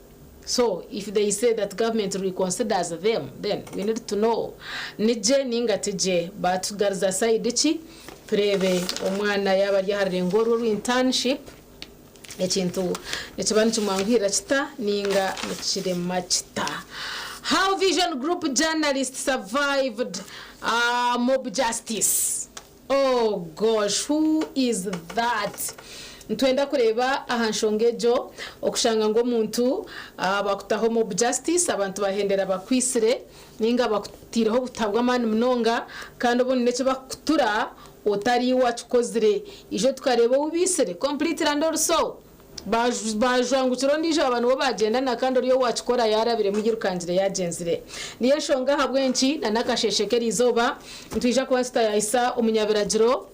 so if they say that government reconsiders them then we need to know nigye ninga tigye batugaruza side ki tureebe omwana yaaba ari aha rurengo oru orwa internship ekintu nikiba nikimwanguhira kita ninga nikirema kita. How Vision Group journalist survived mob justice. Oh gosh who is that? Nitwenda kureeba aha nshonga egyo, okushanga ngu omuntu bakutaho mob justice, abantu bahendera bakwitsire ninga bakutaireho obuta bw'amaani munonga kandi obundi n'eki bakukutura otari iwe wakikozire. Ijo tukareeba ou baitsire completely and also Baajwangukira ondiijo aba nibo baagyendana kandi ori owaakikora yaarabiremu yirukangire yaagyenzire. Niyo enshonga ahabw'enki na n'akasheeshe k'eriizooba nitwija kuba nitutayaayisa omunyabiragiro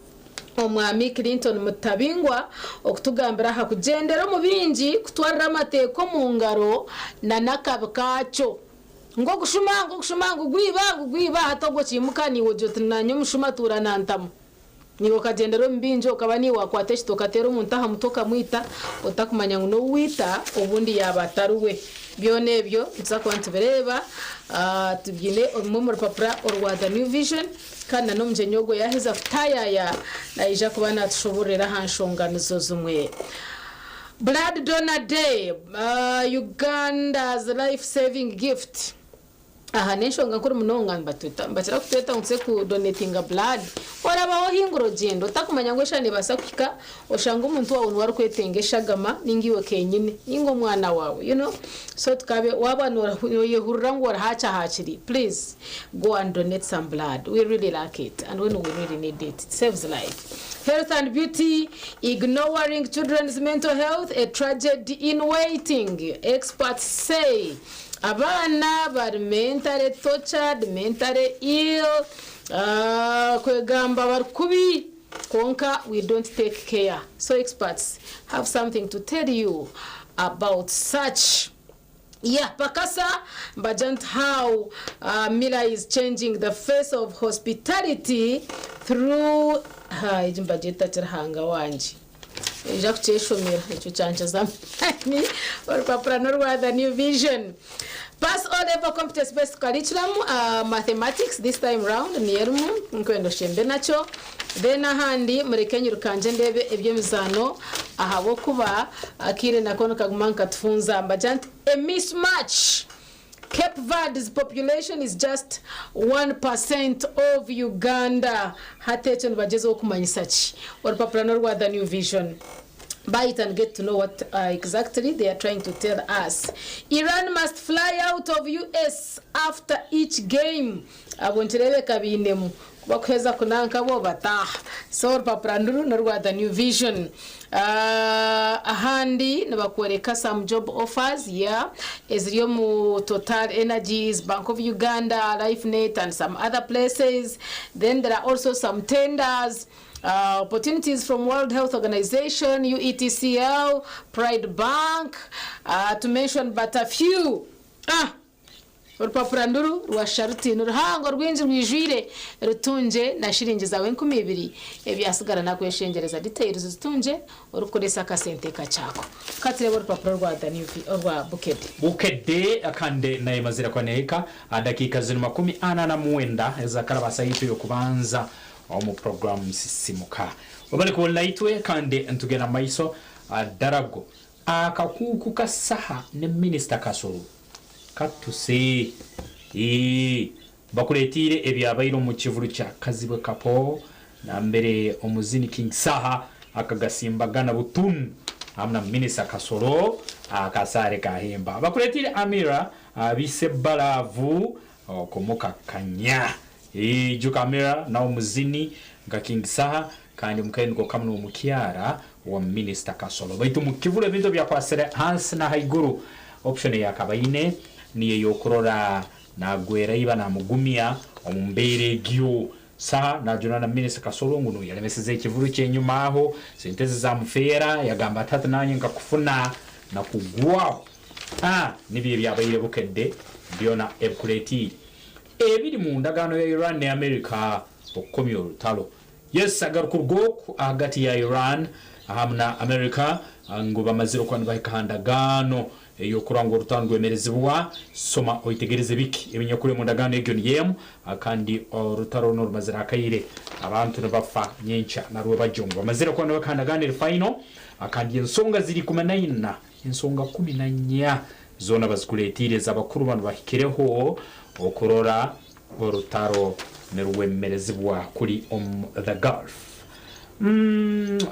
Omwami Clinton Mutabingwa okutugambira aha kugyendera omu bingi kutwarira amateeka omu ngaro na n'akabi kaakyo. Ngu ogushuma, ngu ogushuma, ngu gwiba, ngu gwiba, hati ogwo okiimuka naiwe ogira oti naanye omushuma tuura nantamu. Naiwe okagyendera omu bingi okaba niiwe waakwata ekiti okateera omuntu aha mutwe okamwita otakumanya ngu n'ou waita obundi yaaba atari we. Byona ebyo nituza kuba nitubireeba tubyine obimwe omu rupapura orwa The New Vision kandi na n'omugyenyi ogwo yaaheza kutaayaaya naija kuba naatushoboororera aha nshonga nizo zimwe. Blood Donor Day, Uganda's life saving gift. Aha n'enshonga nkuru munonga nibakira kutweta ngu tuze ku donatinga blood. Orabaho ohingura ogyenda otakumanya ngu eshaaha nebaasa kuhika oshange omuntu waawe niwe arikwetenga eshagama ninga iwe kenyine ninga omwana waawe you know so tukabe waaba noyehurira ngu ori hakye ahakiri please go and donate some blood we really lack it and when we really need it it saves life. Health and beauty ignoring children's mental health a tragedy in waiting experts say. Abaana bari mentally tortured, mentally ill, kwegamba bari kubi kwonka we don't take care so experts have something to tell you about such. Yeah pakasa mbagira nti how Miller is changing the face of hospitality through haa egi mbagyeta ki Ruhanga wangye. Noija kukyeshomera, ekyo kyankiza amaani. Orupapura n'orwa The New Vision. Pass O Level Competence Based Curriculum, Mathematics this time round niyo erimu, nkwenda oshembe nakyo. Then ahandi mureke nyirukangye ndeebe eby'emizaano ahabw'okuba akaire nako nikaguma nikatufunza. Mbagira nti a mismatch. Cape Verde's population is just 1% of Uganda. Hati ekyo nibagyezaho kumanyisa ki? Orupapura n'orwa The New Vision. Buy it and get to know what exactly they are trying to tell us. Iran must fly out of US after each game. Abo nikireebeka bainemu. Ku bakuheza kunanka bo bataaha. So orupapura nduru n'orwa The New Vision. Ahandi nibakworeka some job offers yeah eziri omu Total Energies, Bank of Uganda, Lifenet and some other places. Then there are also some tenders, opportunities from World Health Organization, UETCL, Pride Bank, to mention but a few. Ah! Orupapura nduru rwa Sharuti ni ruhango rwingi rwijwire, rutungye na shiringi zaawe 2000, ebyasigara nakweshengyereza details zitunge orikukoresa akasente kakye ako. Ka tureebe orupapura orwa The New orwa Bukedde. Bukedde kandi nayo emazire kwanehika aha dakiika ziri 45 ezakaraba saitu y'okubanza omu puroguramu Sisimuka. Webale kuhurira itwe kandi nitugenda mu maiso darago. Akakuuku ka Saha ne Minisita Kasolo katuse. Ii, Bakureteire ebyabaire omu kivuru kya Kazibwe Kapo nambere omuzini King Saha akagasimbagana butunu. Hamu na Minisita Kasolo Akasaale Kahemba bakureteire Amira abiise laavu okumukakanya. Ijuka Amira nawe muzini nka King Saha kandi mukaire niko kamwe n'omukyara wa Minisita Kasolo. Baitu mukivule ebintu ebyakwasire hansi na haiguru option eyakaba aine niyo ey'okurora nagwera iba namugumya omu mbeera egyo. Saha najuna na Minisita Kasolo ngu yalemeseze ekivulu kyenyuma aho sente ze zamufeera yagamba ati hati nanye nkakufuna nakugwaho. Nibyo ebyabaire Bukedde byona ebikuretiire ebiri mu ndagaano ya Iran ne America okukomya orutalo. Yes, agarukuruga oku ahagati ya Iran hamu na America ngu bamazire okuba nibahika aha ndagaano ey'okurora ngu orutaro nirwemerezibwa. Soma oyetegereze biki ebinyakuri omu ndagaano egyo niyo emu kandi orutaro runu rumazire akaire abantu nibafa nyenkya na rwebagyo ngu bamazire kuba nibahika aha ndagaano eri final kandi ensonga ziri ikumi naina, ensonga kumi na nnya zoona bazikuretiire ez'abakuru banu bahikireho okurora orutaro nirwemerezibwa kuri omu the Gulf.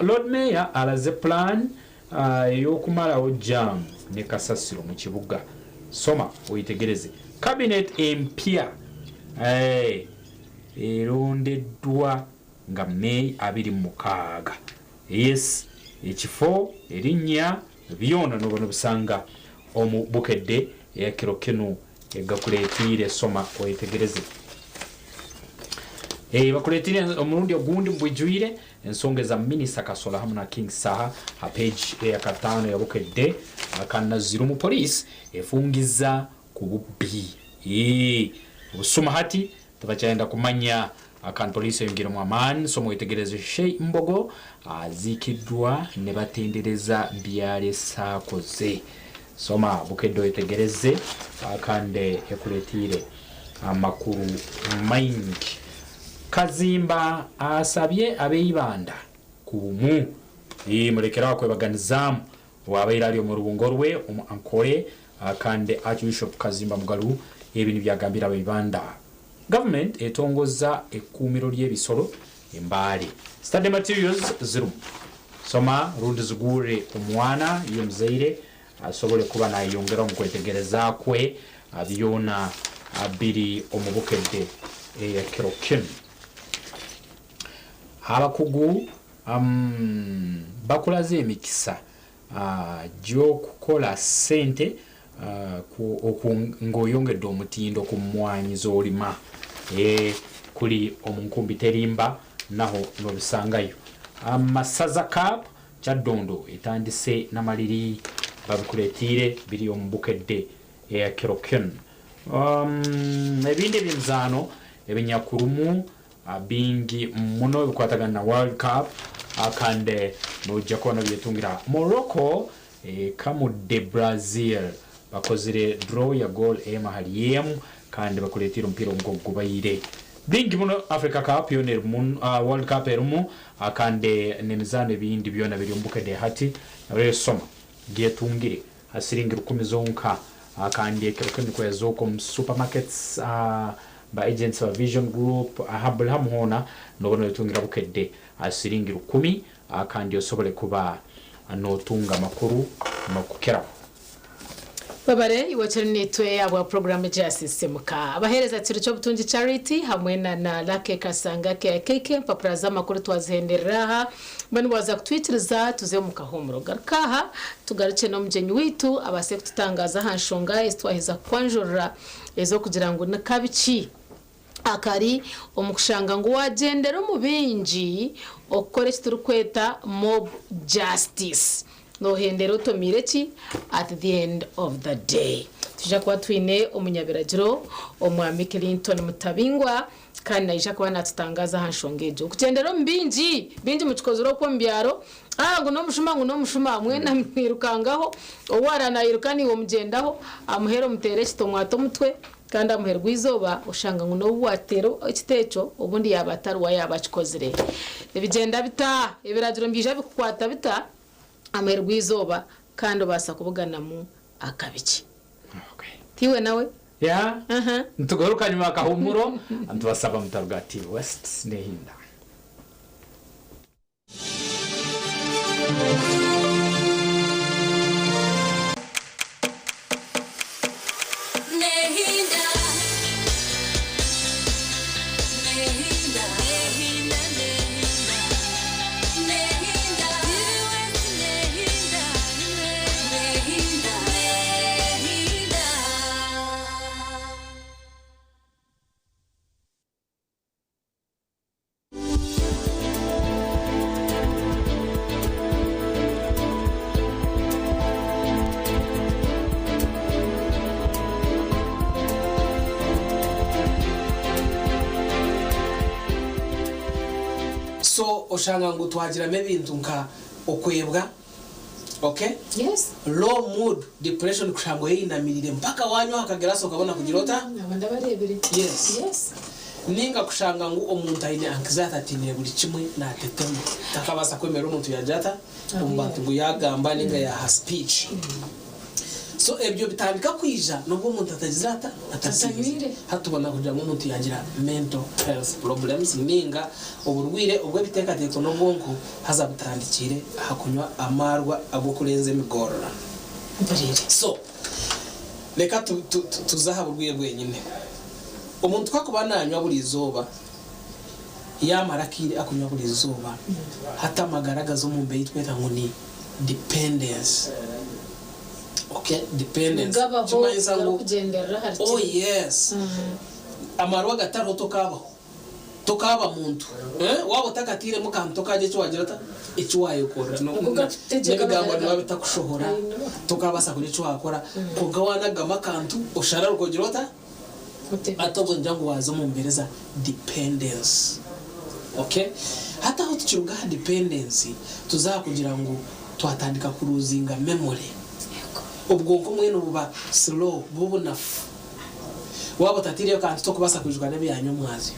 Lord Mayor araze plan ey'okumaraho jam ne kasasiro mu kibuga. Soma oyetegereze. Cabinet empya erondeddwa nga May 26. Yes, ekifo, erinnya, byona noba nobisanga omu Bukedde eyakiro kinu egakuretiire. Soma oyetegereze. Bakureetiire omurundi ogundi omu bwijwire ensonga eza Minisita Kasolo hamu na King Saha ha page eyakataano ya Bukedde. Kandi nazirumu police efungiza ku bubbi. Obusuma hati tibakyayenda kumanya kandi police eyongiiremu amaani. Soma oyetegereze Sheikh Mbogo aziikiddwa nibatendereza byarese akoze. Soma Bukedde oyetegereze kandi ekureetiire amakuru maingi. Kazimba asabye ab'eibanda ku bumu murekere aho kwebaganizaamu owabaire ari omu rubungo rwe omu Ankole kandi Archbishop Kazimba Mugalu ebi nibyo agambire ab'eibanda. Government etongoza ekuumiro ry'ebisoro e Mbale. Study materials zirimu. Soma rundi zigurre omwana iwe omuzaire asobole kuba nayeyongera omu kwetegereza kwe byona biri omu Bukedde ey'ekiro kinu. Abakugu bakuraze emikisa gy'okukora sente ng'oyongedde omutindo ku mmwanyi z'olima. Kuri omu nkumbi terimba naho nobisangayo. Masaza Cup Kyaddondo etandise n'amaliri babikuretiire biri omu Bukedde ey'ekiro kinu. Ebindi eby'emizaano ebinyakurumu bingi muno ebikwatagana na World Cup kandi noija kuba nobyetungira. Morocco ekamudde Brazil bakozire draw ya goal emu ahari emu kandi bakuretiire omupiira ogu nk'oku gubaire. Bingi muno Africa Cup yoona erimu, World Cup erimu kandi n'emizaano ebindi byona biri omu Bukedde hati. Soma gyetungire ha siringi rukumi zonka kandi ekiro kinu nikwezooka omu supermarkets, ba agents ba Vision Group, aha buli hamu hoona noba noyetungira Bukedde ha siringi rukumi kandi osobole kuba notunga amakuru n'okukiraho. Webare iwe okiri naitwe ahabwa puroguraamu egi ya Sisiimuka. Abaheereza Kiro ky'Obutungi Charity hamwe na na Lucky Kasanga aka KK empapura z'amakuru twazihenderera aha. Mbwenu waaza kutwikiriza tuze omu kahuumuro. Garuka aha tugarukye n'omugyenyi waitu abaase kututangaaza aha nshonga ezi twaheza kukwanjurira ez'okugira ngu ni kabi ki akari omu kushanga ngu waagyendera omu baingi okukora eki turikweta mob justice. Noohendera otomiire ki at the end of the day. Nitwija kuba twine omunyabiragiro Omwami Clinton Mutabingwa kandi naija kuba naatutangaaza aha nshonga egyo. Okugyendera omu baingi, baingi mukikozire okwo omu byaro, ah ngu n'omushuma ngu n'omushuma mwena mwirukangaho, ou araba nairuka naiwe omugyendaho, amuheera omuteera ekiti omwata omutwe kandi aha muheru gw'eizooba oshanga ngu n'ou waateera ekiti ekyo obundi yaaba atari we yaaba akikozire. Nibigyenda bita? Ebiragiro nibiija bikukwata bita aha muheru gw'eizooba kandi obaasa kubuganamu akabi ki? Tiiwe nawe? Yeah. Nitugaruka nyuma y'akahuumuro, nitubasaba mutaruga TV West nehinda. oshanga ngu twagiramu ebintu nka okwebwa, okay? Yes. Low mood, depression kushanga oyeyinamiriire mpaka wanywa aha kagirasi okabona kugira ota? Naba ndabareebire. Yes. Yes. Ninga kushanga ngu omuntu aine anxiety atiinire buri kimwe natetema takabaasa kwemerera omuntu yagira ata? Omu bantu ngu yagamba ninga yaha speech. So ebyo bitandika kwija nobwo omuntu atagizire ata? Atasinzire. Hati tubona kugira ngu omuntu yagira mental health problems ninga oburwire obw'ebiteekateeko n'obwonko haza butandikiire aha kunywa amaarwa ag'okurenza emigorora. So reka tuze aha burwire bwenyine. Omuntu ku akuba nanywa buri izooba, yamara akaire akunywa buri izooba, hati amagara gaza omu mbeera ei tweta ngu ni dependence. Okay, dependence. Gabaho Kimanyisa ngu garikugyenderera ahari oh kimwe. yes. Amarwa gatariho tokaabaho. Tokaaba muntu. Eh, waaba otakatiiremu kantu tokaagira eki waagira ota? Eki waayekorera. No- Ogwo na- gatutegyeka N'ebigambo amagara nibiba bitakushohora. I know. Tokaabaasa kugira eki waakora. Kwonka waanagamu akantu oshararuka ogira ota? Hati obwo nigira ngu waaza omu mbeera eza dependence. Okay? Hati aho tukiruga aha dependence, tuza aha kugira ngu twatandika kuruuzinga memory. Obwonko mbwenu buba slow, buba obunafu. Waaba otataireyo kantu tokubaasa kwijuka n'ebya nyomwazyo.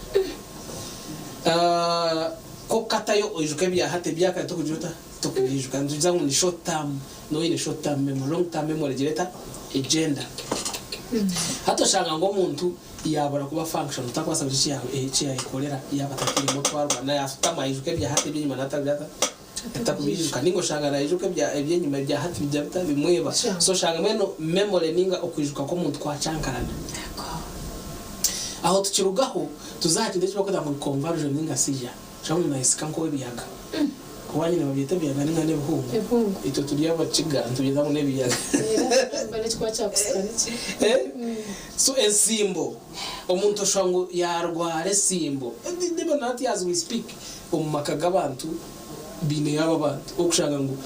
Ku okukatayo oijuka ebya hati, ebya kare tokugira ota? Tokubiijuka. Nitugira ngu ni short term, nooba oine short term memory, long term memory egira eta? Egyenda. Hati oshanga ngu omuntu yaabura kuba functional, takubaasa kugira eki yaayekorera yaaba atatairemu otwarwa, naashutama aijuka ebya hati eby'enyima naatagira ata? Atakubiijuka. Nainga oshanga naijuka eby'enyima ebya hati bigira bita? Bimweba. So oshanga mbwenu memory nainga okwijuka kw'omuntu kwakyankarana. Aho tukirugaho tuza aha kintu eki barikweta ngu ni convulsion nainga seizure. Oshanga omuntu naayesika nk'ow'ebiyaga. Owaanyu nibabyeta ebiyaga nainga n'ebihungu? Itwe turi Abakiga nitubyeta ngu n'ebiyaga. So ensimbo, omuntu oshusha ngu yaarwara ensimbo. Even hati as we speak, omu maka g'abantu baineyo abo abantu orikushanga ngu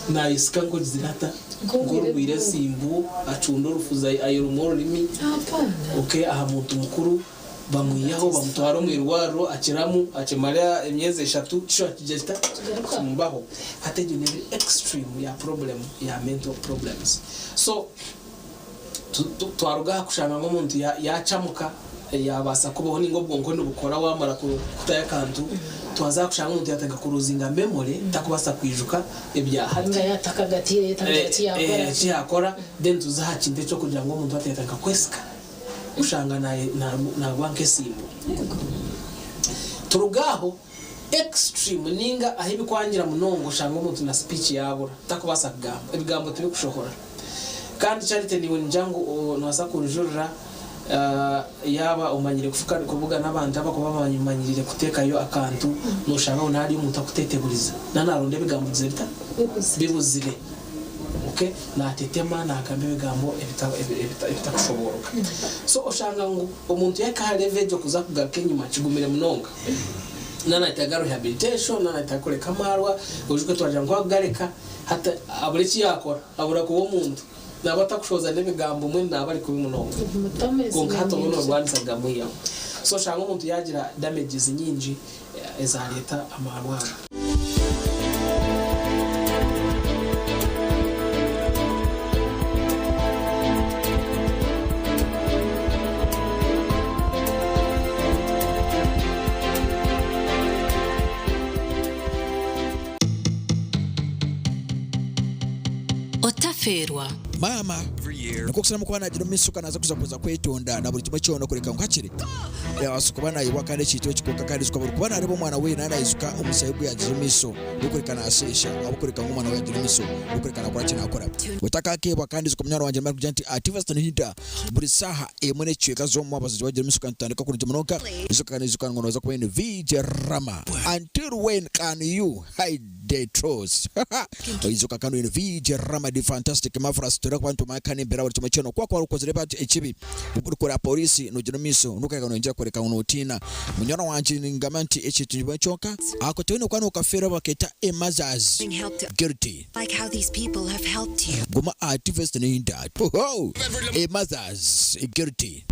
naayesika nk'ogizire ata? Nk'orwaire ensimbo, acunda orufuzi ayeruma orurimi. Okay, aha muntu mukuru. Bamwihaho bamutwara omu irwariro akiramu akimara emyezi eshatu kishuba kigira kita kimubaho. Hati egyo neeba eri extreme ya problem ya mental problems. So twaruga aha kushanga ngu omuntu yacamuka yabaasa kubaho ninga obwonko nibukora wamara kutayo akantu, twaza aha kushanga omuntu yatandika kuruzinga memory takubaasa kwijuka ebya hati. Ninga yatakagatiire takugira eki yakora. Eki yakora then tuza aha kintu ekyokugira ngu omuntu hati yatandika kwesika. Oshanga nagwa nk'esimbo. Turuga aho extreme ninga ahu ebikwangira munonga oshanga omuntu na speech yabura takubaasa kugamba ebigambo tibikushohora. Kandi Charity niiwe ningira ngu nobaasa kunjurira yaaba omanyire kubugana abantu abakuba bamanyirire kuteekayo akantu noshanga ngu nahariyo omuntu akutetebuliza na naronda ebigambo bigizire bita? Bibuzire. Okay, natetema nagamba ebigambo ebitakushobooroka. So oshanga ngu omuntu yahika aha level egyo kuza kugaruka enyima kigumire munonga. Naaba nayetaaga rehabilitation, naaba nayetaaga kureka amaarwa, oijuke twagira ngu akugareka hati abura eki yakora, abura kuba omuntu. Naaba atakushohoza n'ebigambo mbwenu naaba ari kubi munonga. Kwonka hati obwo norwanisa kugamwihaho. So oshanga omuntu yagira damages nyingi ezareeta amaarwa aga. Otafeerwa. Maama nikwo kusaramu kuba nagira omu maisho ka naza kuza kuza kwetonda na buri kimwe kyona kureka ngu hakiri yabaasa kuba nayebwa kandi ekintu eki kwonka kandi ijuka buri kuba nareeba omwana we naaba naijuka omushaija ogu yagize omu maisho n'okureka nasheesha ahabw'okureka ngu omwana we yagira omu maisho n'okureka nakora ki nakora. Otakakeebwa kandi ijuka munywani wangye arikugira nti Ativaston Hinda buri saaha emwe n'ekicweka z'omu mwabazyo wagira omu maisho kandi tutandika kurungi munonga ijuka kandi ijuka ngu noza kuba oine VJ Rama until when can you hide the truth Oijuka kandi oine VJ Rama the fantastic marvelous turikuba nitumanya kandi embeera buri kimwe kyona ku wakuba okozire ekibi Orikora poriisi nogira omu maisho nokureka noyongyera kworeka ngu notiina. Munywani wangye ningamba nti eki tikimwe kyonka ahakuba toine kuba nokafeera baketa a mother's guilty. Guma aha TV neinda hoho a mother's guilty.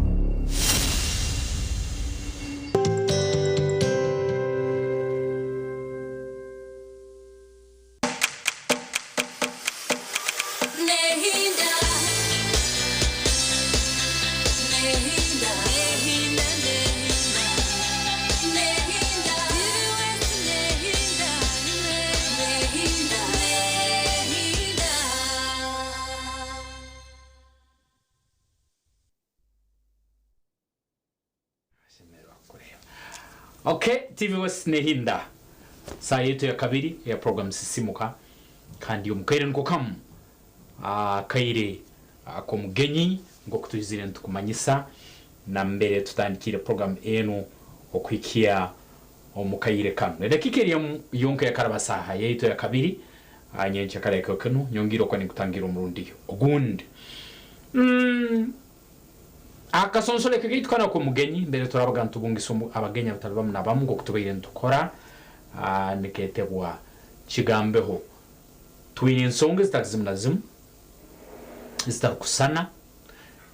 Okay, TV West nehinda saa yaitu ya kabiri eya program Sisimuka kandi omu kaire niko kamu akaire ak'omugenyi nk'oku twizire nitukumanyisa nambere tutandikiire program enu okuhikya omu kaire kanu. Edakiika eri emu yonka yakaraba saaha yaitu eya kabiri nyenkya kare ekiro kinu nyongiire okuba ninkutangira omurundi ogundi. Akasonsoreke kaitu kanu ak'omugenyi mbere turabaga nitubungisa abagenyi abatali bamu na bamu nk'oku tubaire nitukora niketebwa Kigambeho. Twine ensonga ezitali zimu na zimu ezitarukusana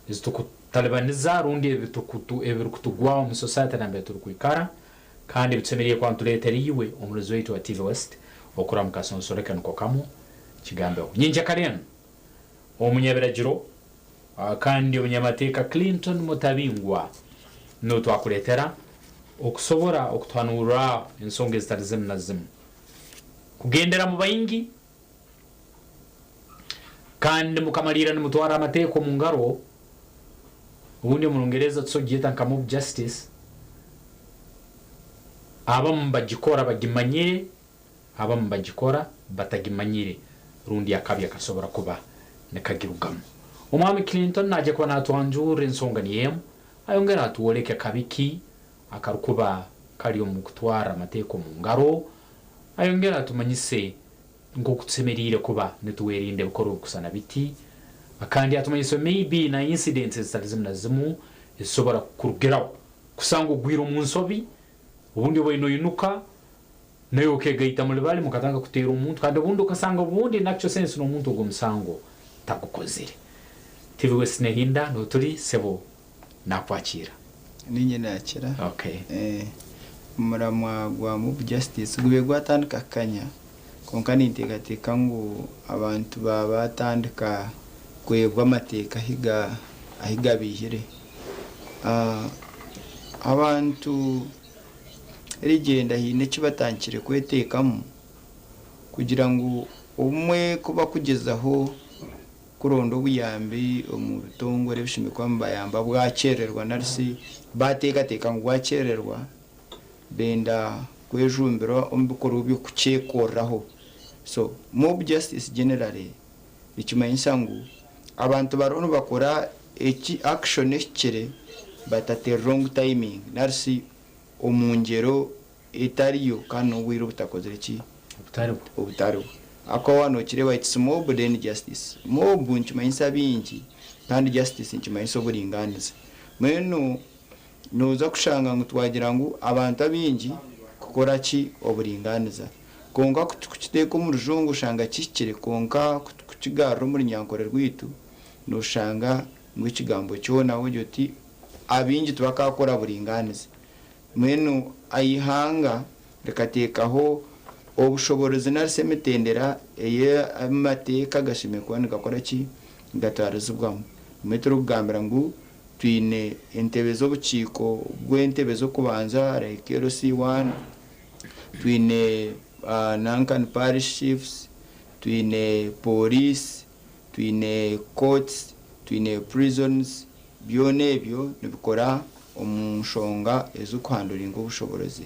ezitukutalibaniza rundi ebirukutugwaho omu society nambere turukwikara kandi ebitusemeriire kuba nituleetera iwe omurozi waitu wa TV West okura omu kasonsoreke nuko kamu Kigambeho. Nyenkya kare enu Omunyabiragiro kandi omunyamateeka Clinton Mutabingwa nuwe twakuleetera okusobora okutuhanurraho ensonga ezitali zimu na zimu. Kugendera mu baingi kandi mukamaliira nimutwara amateeka omu ngaro, obundi omu Rungereza tusobora kugyeta nka mob justice, abamu bagikora bagimanyire Abamu bagikora batagimanyire rundi akabi akasobora kuba nikagirugamu. Omwami Clinton naija kuba natwanjurra ensonga niyo emu, ayongere atwoleke kabi ki akarukuba kali omu kutwarra amateeka omu ngaro, ayongere atumanyise nk'oku tusemeriire kuba nitwerinda ebikorwa ebikusana biti, kandi atumanyise maybe na incidents ezitali zimu na zimu ezisobora kukurugiraho kusanga ogwire omu nsobi obundi obaire noinuka Naiwe okegaita muli bali mukatandika kuteera omuntu kandi obundi okasanga obundi in actual sense n'omuntu ogwo omusango tagukozire. TV West Nehinda niho turi sebo nakwakira. Ninye nakira. Okay. Omuramwa gwa mob justice gubaire gwatandika kukanya kwonka ninteekateeka ngu abantu baaba batandika kwebwa amateeka ahi gabaihire. Abantu Erigyenda haine eki batandikire kweteekamu kugira ngu obumwe ku bakugyezaho kuronda obuyambi omu bitongore ebishemereire kuba nibibayamba bwakyerererwa nari shi baateekateeka ngu bwakyerererwa benda kwejumbira omu bikorwa eby'okukyekoreraho. So mob justice generally nikimanyisa ngu abantu bariho nibakora eki action ehikire but at a wrong timing nari shi omu ngyero etariyo kandi n'obwire obutakozire ki? Obutariho. Ahakuba waaba nokireeba it's mob then justice. Mob nikimanyisa baingi kandi justice nikimanyisa oburingaaniza. Mbwenu Noza kushanga ngu twagira ngu abantu abaingi kukora ki oburinganiza. Kwonka ku tukukiteeka omu rujungu oshanga kihikire kwonka ku tukukigarura omu runyankore rwaitu noshanga ngu ekigambo kyona wogira oti abaingi tibakakora buringaniza. Mbwenu eihanga rikateekaho obushoborozi nari shi emitendera ei amateeka gashemereire kuba nigakora ki nigatwarizibwamu. Nimwo turikugambira ngu Twine entebe z'obukiiko bw'entebe z'okubanza like LC one, twine Nankan Parish Chiefs, twine Police, twine Courts, twine Prisons, byona ebyo nibikora omu nshonga ez'okuhanduringa obushoborozi.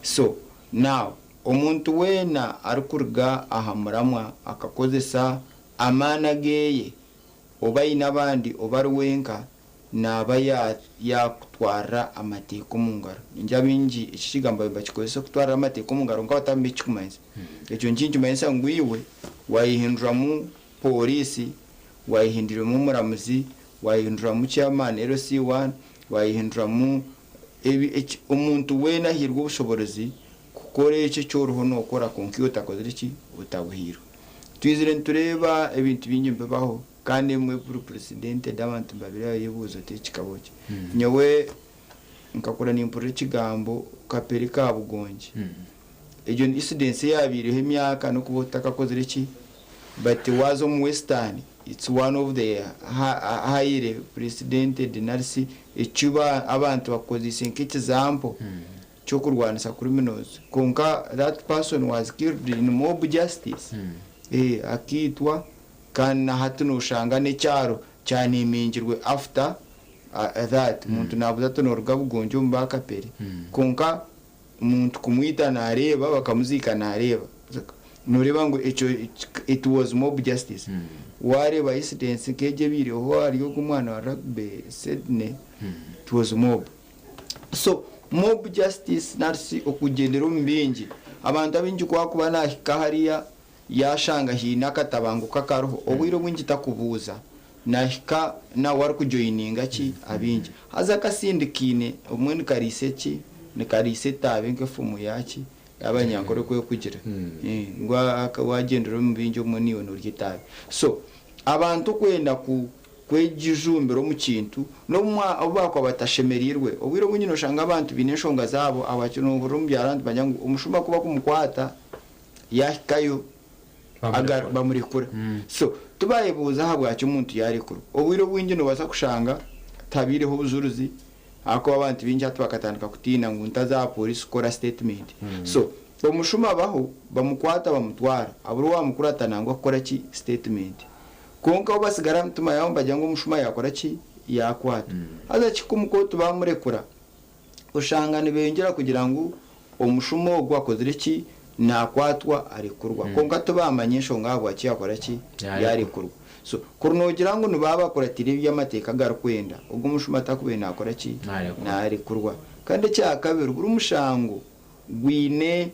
So now omuntu weena arikuruga aha muramwa akakozesa amaani ageye Oba aine abandi oba ari wenka, naaba yaakutwarira amateeka omu ngaro. Ningira abaingi eki ekigambo nibakikozesa okutwarira amateeka omu ngaro kwonka batamanya eki kirikumanyisa. Ekyo nikimanyisa ngu iwe waayehinduramu pooriisi, waayehinduramu omuramuzi, waayehinduramu chairman LC one, waayehinduramu omuntu weena ahairwe obushoboorozi kukora ekyo eki oriho nookora kwonka iwe otakozire ki? Otabuhairwe. Twizire nitureeba ebintu bingi nibibaho kandi ebimwe biri precedented abantu nibabireeba oyebuuza oti eki kikabaho ki? Nyowe nkakura nimpurira ekigambo kapere ka Bugongi. Egyo ni incidence eyabaireho emyaka n'okuba otakakozire ki but waaza omu western it's one of the highly precedented nari shi eki abantu bakukozeise nk'example. ky'okurwanisa criminals kwonka that person was killed in mob justice eh akaitwa kandi na hati noshanga n'ekyaro kyanemingirwe after that omuntu nabuuza ati noruga Bugongi omu ba Kapere kwonka Omuntu kumwita nareeba bakamuziika nareeba noreeba ngu ekyo it was mob justice. Wareeba incidents nk'egyo ebaireho ahari ogu omwana wa rugby Sydney it was mob. So mob justice nari okugyendera omu baingi, abantu abaingi ku akuba nahika hariya Yaashanga haine akatabanguko akariho, obwire obwingi takubuuza, naahika nawe arikujoyininga ki abaingi. Haza akasindi kaine obumwe nikariisa ki? Nikariisa etaabe nk'efumu ya ki? Y'abanyankore oku erikugira. Ngu waagyendera omu baingi obumwe naiwe noorya etaabe. So, abantu okwenda ku kwejumbira omu kintu n'obu obu baakuba batashemereirwe. Obwire obwingi nooshanga abantu baine enshonga zaabo ahabwaki noohurira omu byaro abantu nibagira ngu omushuma ku bakumukwata, yahikayo bamurekura. So tibayebuuza ahabwaki omuntu yarekurwa. Obwire obwingi nobaasa kushanga tihabaireho obujurizi ahakuba abantu baingi hati bakatandika kutiina ngu ntaza aha police kukora statement. So omushuma abaho bamukwata bamutwara abura owamukurata nangwa kukora ki? Statement. Kwonka bo basigara aha mitima yaabo nibagira ngu omushuma yakora ki? Yakwatwa. Haza kihika omu kooti bamurekura. Oshanga nibeyongyera kugira ngu omushuma ogu akozire ki? Nakwatwa arekurwa. Kwonka tibamanya enshonga ahabwaki yakora ki? Yarekurwa. So kuri nogira ngu nibaba bakuratire ebi amateeka garikwenda, ogu omushuma takubaire nakora ki? Narekurwa. Kandi ekyakabiri, buri mushango gwine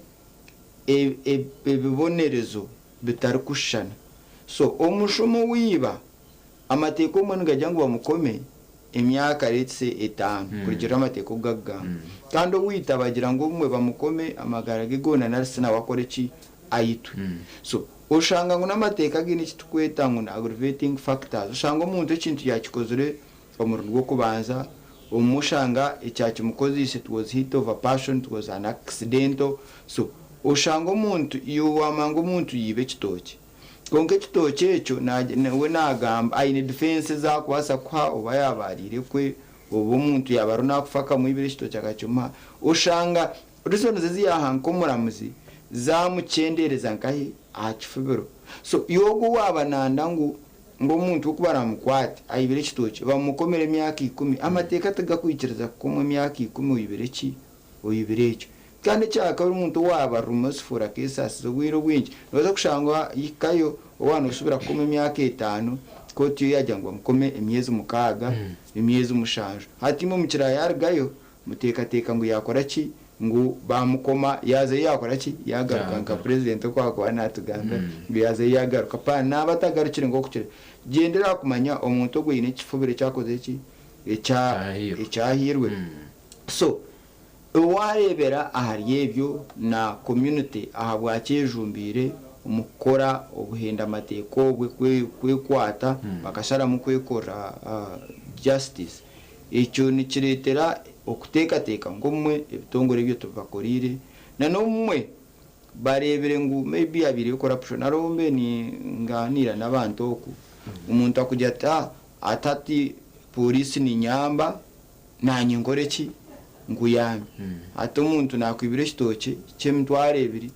ebibonerezo bitarikushushana. So omushuma owaiba, Amateeka obumwe nigagira ngu bamukome emyaka let's say etaano kurugiirira amateeka oku garikugamba. Kandi owaita bagira ngu obumwe bamukome amagara ge goona nari shi nawe akore ki? Aitwe. So oshanga ngu n'amateeka gaine eki turikweta ngu ni aggravating factors. Oshanga omuntu ekintu yaakikozire omurundi gw'okubanza, obumwe oshanga ekyakimukoziise it was heat of a passion, it was an accidental. So oshanga omuntu iwe waamanya ngu omuntu yaiba ekitookye, Kwonka ekitookye ekyo we naagamba aine defense ezi arikubaasa kuha oba yaaba ariire kwe oba omuntu yaaba ariho naakufa akamwibira ekitookye akakimuha. Oshanga reasons ezi yaaha nk'omuramuzi zaamukyendeereza nkahi? Aha kifubiro. So iwe ogwo waaba nanda ngu ngu omuntu we ku baraamukwate aibire ekitookye bamukomere emyaka ikumi, amateeka tigakwikiriza kukomwa emyaka ikumi oibire ki? Oibire ekyo. Kandi ekyakabiri omuntu owaaba remorseful akesaasiza obwire obwingi nobaasa kushanga yahikayo owaaba nosubira kukoma emyaka etaano kooti yo yagira ngu bamukome emyezi mukaaga emyezi mushanju hati imwe mukira yarugayo muteekateeka ngu yakora ki ngu bamukoma yazayo yakora ki yagaruka nka president oku akuba natugambira ngu yazayo yagaruka paana naaba atagarukire nk'oku kiri gyendera aha kumanya omuntu ogwo aine ekifubiro ekyakozire ki ekyahairwe so Waareebera ahari ebyo na community ahabwaki eyejumbiire omu kukora obuhendamateeka obwe kwekwata bakasharamu kwekorera justice ekyo nikireetera okuteekateeka ngu obumwe ebitongore ebyo tibibakoriire na n'obumwe bareebire ngu maybe habaireyo corruption. Hariho obu mbaire ningaaniira n'abantu oku omuntu akugira ati ati hati pooriisi ninyamba Naanye nkore ki? Nkuyambe. Hati omuntu naakwibira ekitookye ky'emitwaro ebiri,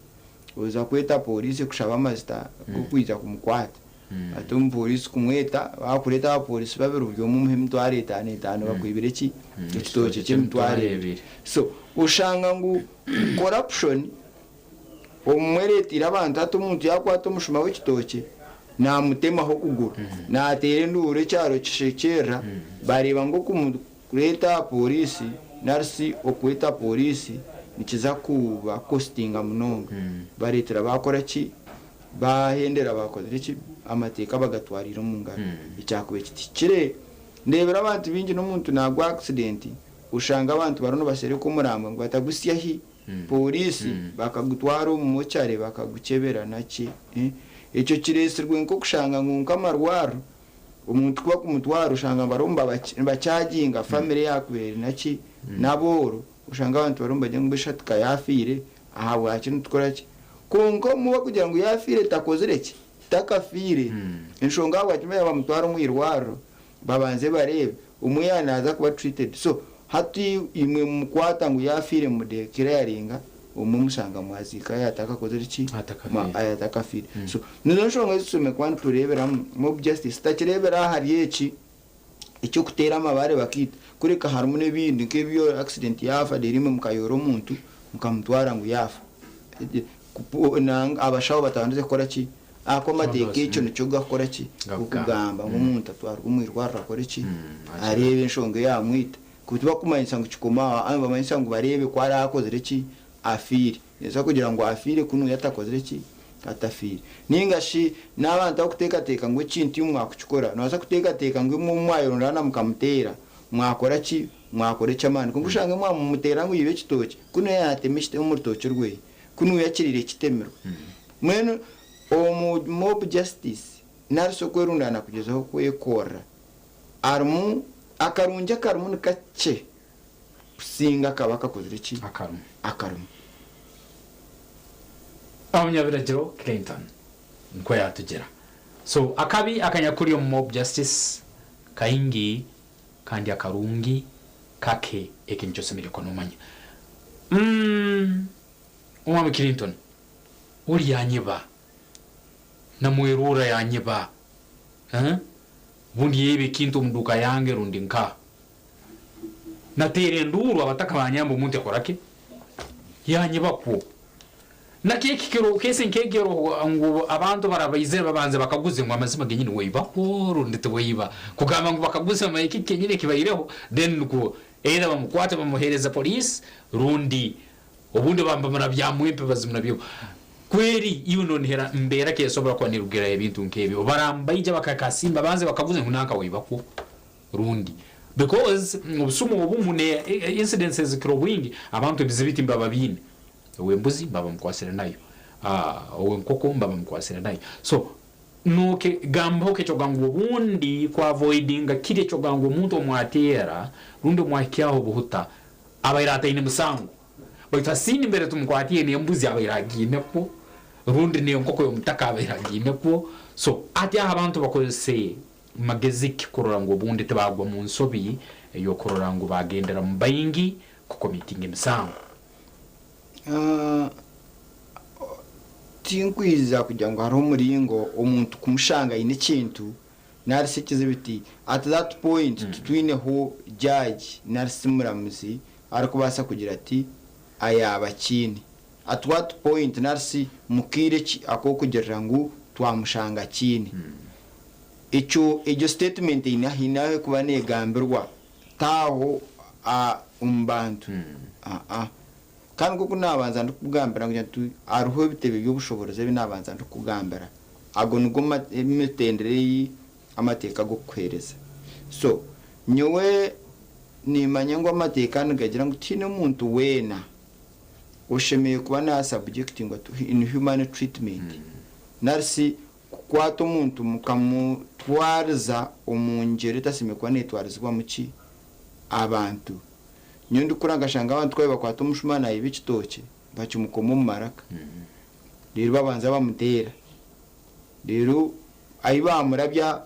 oza kweta pooriisi kushaba amazita g'okwija kumukwata. Hati omupooriisi kumweta, baakureeta abapooriisi babiri buri omwe omuhe emitwaro etaano etaano bakwibire ki? Ekitookye ky'emitwaro ebiri. So oshanga ngu corruption Obumwe ereeteire abantu hati omuntu yaakwata omushuma w'ekitookye naamutemaho okuguru, naateera enduuru ekyaro kishekyerera, bareeba ngu okumureeta aha pooriisi nari shi okweta pooriisi nikiza kubakositinga munonga. Bareetera baakora ki? Baahendera baakozire ki? Amateeka bagatwariire omu ngaro. Ekyakubaire kitahikire. Ndeebire abantu baingi n'omuntu naagwa akisidenti oshanga abantu bariho nibashereka omurambo ngu batagusya hi. Pooriisi bakagutwara omu mochare bakagukyebera naki. Ekyo kireetsirwe nk'okushanga ngu nk'amarwariro omuntu ku bakumutwara oshanga bariho nibakyaginga famire eyakubaire eri naki n'abooro oshanga abantu bariho nibagira ngu mbwenu shi hati ka yaafiire ahabwaki nitukora ki? Kwonka omu bakugira ngu yaafiire takozire ki? Takafiire. Enshonga ahabwaki bamutwara omu irwariro babanze bareebe omwe yaaba naaza kuba treated so hati imwe mumukwata ngu yafiire mumudeclaringa obumwe mushanga mwaziika yatakakozire ki atakafiire so nizo nshonga ezi tushemereire kuba nitureeberamu mob justice tutakireebera ahari eki eky'okuteera amabaare bakaita kureka harimu n'ebindi nk'ebyo accident yaafa reero imwe mukayoora omuntu. Mukamutwara ngu yaafa. Abashaho batabandize kukora ki? Ahakuba amateeka ekyo nikyo gakukora ki? Gakugamba ngu omuntu atwarwe omu irwariro akore ki? Areebe enshonga eyaamwita. Ku tibakumanyisa ngu kikoma aho, ahakuba nibamanyisa ngu bareebe ku araabe akozire ki? Afiire. Nibabaasa kugira ngu afiire kunu oyo atakozire ki? Atafiire. Nainga shi n'abantu abarikuteekateeka ngu ekintu imwe mwakukikora, noobaasa kuteekateeka ngu imwe obu mwayerondaana mukamuteera, mwakora ki? Mwakora eky'amaani. Kwonka oshange mwamumuteera ngu aibe ekitookye, kunu oyo yaatema ekiteme omu rutookye rweye. Kunu oyo akiriire ekitemirwe. Mbwenu omu mob justice nari shi okwerundaana kugyezaho kwekorera, harimu akarungi akarimu ni kakye kusinga akaba akakozire ki? Akarimu. Omunyabiragiro Clinton nikwo yaatugira. So akabi akanyakuri omu mob justice kaingi kandi akarungi kake eki nikyo osemeriire kuba nomanya. Umm Omwami Clinton ori yanyiba namwerura yanyiba eh obundi yaiba ekintu omu duuka yange rundi nka nateera enduuru abataka banyamba omuntu yakora ki yanyiba kwo. Nakyo ekikiro case nk'egi eroho ngu abantu barabaizire babanze bakaguze ngu amazima genyini waiba kwo rundi tiwaiba. Kugamba ngu bakaguze bamanye kiki kyenyini ekibaireho then nukwo either bamukwate bamuhereze police rundi obundi bamurabyamu empi bazimurabyeho. Kweri iwe nonihira mbeera ki esobora kuba nerugiraho ebintu nk'ebyo? Barambaija bakakasimba babanze bakaguze ngu nanka waiba kwo rundi because obusumu obumu ne incidents ezikira obwingi abantu ebizibiti nibaba babiine. Ow'embuzi mbaba mukwasire nayo, ow'enkoko mbaba mukwasire nayo. So nokegambaho kekyoga ngu obundi ku avoidinga kiri ekyoga ngu omuntu omwateera rundi omwahikyaho obuhuta abaire ataine musango baitu hasiini mbere tumukwatiire n'embuzi abaire agiine kwo rundi n'enkoko y'omutaka abaire agiine kwo. So hati aho abantu bakozese magezi ki kurora ngu obundi tibagwa mu nsobi ey'okurora ngu bagendera mu baingi kukomitinga emisango? Tinkwija kugira ngu hariho omuringo omuntu kumushanga aine ekintu nari shi ekizibu ti at that point titwineho judge nari shi muramuzi arikubaasa kugira ati ayaaba akiine. At what point nari shi mukaire ki ak'okugirira ngu twamushanga akiine. Ekyo egyo statement eine haine ahu erikuba negambirwa. Taaho omu bantu. Aa. Kandi nk'oku naabanza ndikukugambira ngu nti hariho ebitebe by'obushoboorozi ebi naabanza ndikukugambira. Ago nigo emitendera ei amateeka g'okukuheereza. So, nyowe niimanya ngu amateeka nigagira ngu tihaine omuntu weena oshemereire kuba naasubjectingwa to inhuman treatment nari shi Kukwata omuntu mukamutwariza omu ngyero etasemeriire kuba neetwarizibwamu ki? Abantu. Nyowe ndikukura nkashanga abantu ku babakwata omushuma naiba ekitookye bakimukoma omu maraka reero babanza bamuteera reero ahi baamurabya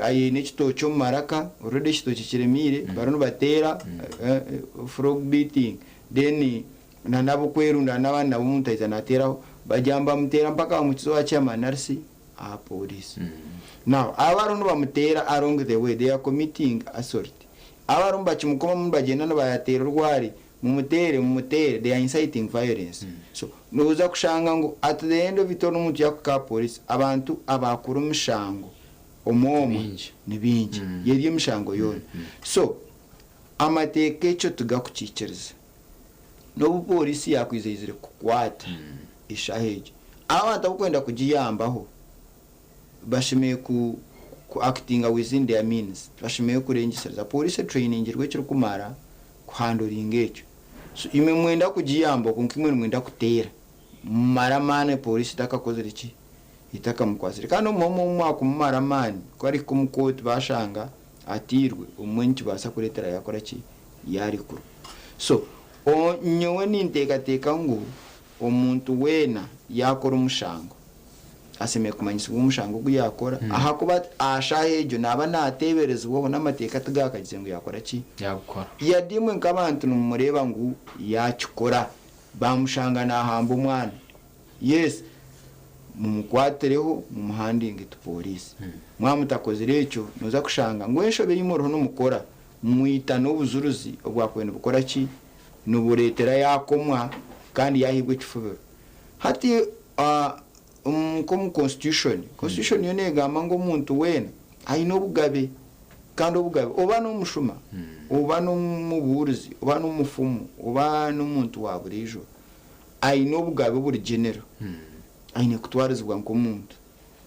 aine ekitookye omu maraka already ekitookye kiremiire bariyo nibateera frog beating then Na n'ab'okwerunda n'abandi nabo omuntu aija naateeraho, bagira ngu bamuteera mpaka bamukiza owa chairman nari shi aha pooriisi. Now aba bariho nibamuteera along the way they are committing assault. Aba bariho nibakimukomamu nibagyenda nibayateera orwari, mumuteere, mumuteere, they are inciting violence. So nooza kushanga ngu at the end of it all n'omuntu yaakuhika aha pooriisi, abantu abaakora omushango omwe omwe ni baingi, y'eri emishango yoona. So amateeka ekyo tigakukiikiriza. N'obu pooriisi yaakwija eizire kukukwata eshaaha egyo, abantu abarikwenda kugiyambaho bashemereire ku ku actinga within their means, tibashemereire kurengyesereza. Pooriisi etureyiningiirwe ekirikumara kuhandoringa ekyo. So imwe mwenda kugiyambaho kwonka imwe nimwenda kuteera mumare amaani pooriisi etakakozire ki? Etakamukwasire. Kandi obumwe obu mwakumumara amaani ku arihika omu kooti baashanga ateirwe, obumwe nikibaasa kureetera yaakora ki? Yaarekurwa. So, nyowe ninteekateeka ngu omuntu weena yaakora omushango, ashemereire kumanyisibwa omushango ogu yaakora ahakuba aha shaaha egyo naaba naateeberezibwaho n'amateeka tigaakagize ngu yaakora ki? Yade imwe nk'abantu nimumureeba ngu yaakikora, baamushanga naahamba omwana, yes, mumukwatireho mumuhandinge to pooriisi. Mwaba mutakozire ekyo, nooza kushanga ngu enshobe ei muriho nimukora Mwita n'obujurizi obwakubaire nibukora ki? Nibureetera yaakomwa Kandi yaheebwa ekifubiro. Hati nk'omu constitution, constitution yo negamba ngu omuntu weena aine obugabe kandi obugabe oba n'omushuma, oba n'omubuurizi, oba n'omufumu, oba n'omuntu wa buriijo, aine obugabe oburi general. Aine kutwarizibwa nk'omuntu.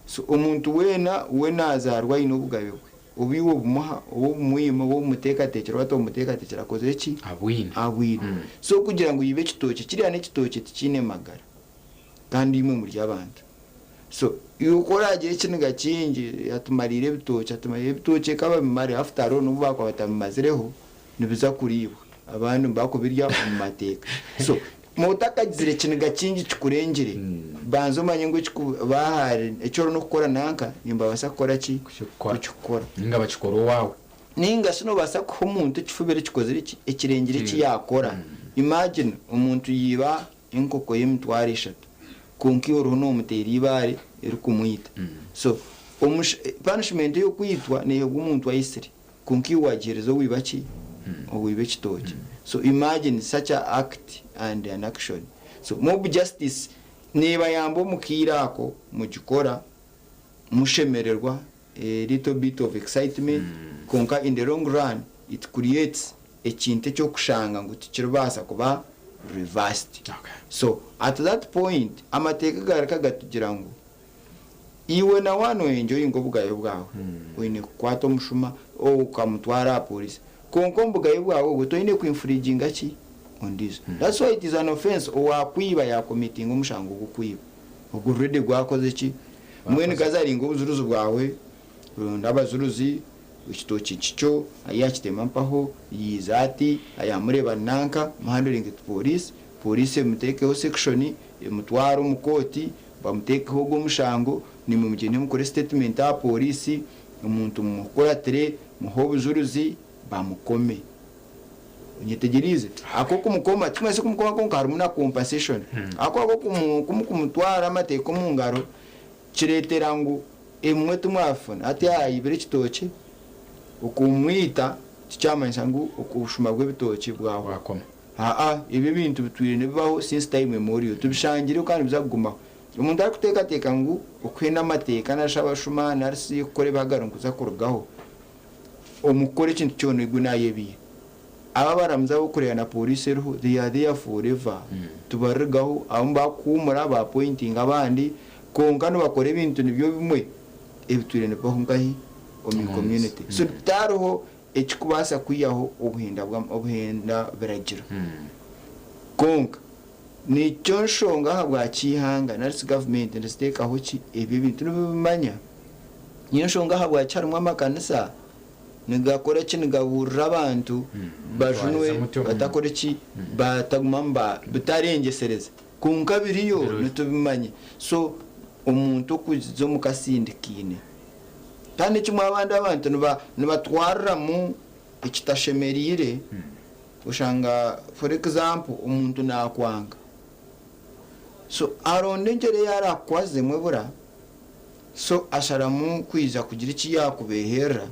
So omuntu weena, we nazaarwa aine obugabe bwe. Obu iwe obumuha, oba obumwima, oba obumuteekateekyera, oba toobumuteekateekyera, akozire ki? Abwine. Abwine. So kugira ngu oibe ekitookye, kiriya n'ekitookye tikiine magara. Kandi imwe muri abantu. So iwe ku oraagire ekiniga kingi, atumariire ebitookye, atumariire ebitookye ka babimare, after all n'obu baakuba batabimazireho, nibiza kuriibwa. Abandi nibakubirya omu mateeka. So Otakagizire ekiniga kingi kikurengire, banza omanye ngu eki ori n'okukora nanka nimbabaasa kukora ki? Kukikora. Ninga bakikora owaawe. Ninga shi nobaasa kuha omuntu ekifubiro ekikozire ki? Ekirengire eki yaakora. Imagine omuntu yaiba enkoko y'emitwaro eshatu kwonka iwe oriho nomuteera eibaare erikumwita. So punishment ey'okwitwa neheebwa omuntu aitsire. Kwonka iwe wagihereza owaiba ki? Owaiba ekitookye. So imagine such a act and an action. So mob justice nebayamba omu kaire ako mugikora mushemererwa a little bit of excitement kwonka in the long run it creates ekintu ekyokushanga ngu tikiribaasa kuba reversed. So at that point amateeka garuka gatugira ngu Iwe na waaba noyenjoyinga obugabe bwawe, oine kukwata omushuma okamutwara aha pooriisi. Kwonka omu bugabe bwawe obwo toine ku infringinga ki? Ondiijo. That's why it is an offence owaakwiba yaakomitinga omushango gw'okwiba. Ogwo already gwakoze ki? Mbwenu gazaringa obujuruzi bwawe, oronde abajuruzi, ekitookye kikyo, ahi yaakitema mpaho, yaiza ati, yaamureeba nanka, muhandoringe to pooriisi, pooriisi emuteekeho section, emutware omu kooti, Bamuteekeho ogwo mushango, naimwe mugyende mukore sitetimenti aha pooriisi, omuntu mumukuratire, muhe obujurizi, bamukome. Onyetegyereize? Ako okumukoma, tikumanyisa okumukoma kwonka harimu na compensation. Ako ahabw'okumutwara amateeka omu ngaro, kireetera ngu ebimwe timwabifuna. Hati yaayibire ekitookye, okumwita tikyamanyisa ngu obushuma bw'ebitookye bwahwa. Haa, ebyo ebintu bitwire nibibaho since time immemorial, tubishangireho kandi nibiza kugumaho. Omuntu arikuteekateeka ngu okuhenda amateeka nari shi abashuma nari shi kukora ebihagaro nikuza kurugaho, omu kukora ekintu kyona ogwo naayebiire. Abo abaramuzi abu orikureeba na pooriisi eriho, they are there forever, tibarirugaho, abamwe baakuhuumura baapointinga abandi, kwonka nibakora ebintu nibyo bimwe ebitwire nibibaho nkahi? Omu community. So tihariho ekikubaasa kwihaho obuhenda bwa obuhenda biragiro. Kwonka nikyo nshonga ahabwaki eihanga nari shi gavumenti niziteekaho ki ebyo ebintu nibibimanya. Niyo nshonga ahabwaki harimu amakanisa nigakora ki nigabuurira abantu bajunwe batakora ki bataguma niba bitarengyesereza. Kwonka biriyo nitubimanya. So omuntu okuza omu kasindikaine. Kandi ekimwe abandi abantu nibatwariramu ekitashemereire, oshanga for example omuntu nakwanga so aronda engyera ei arakukwazemu ebura so asharamu kwija kugira eki yakubeherera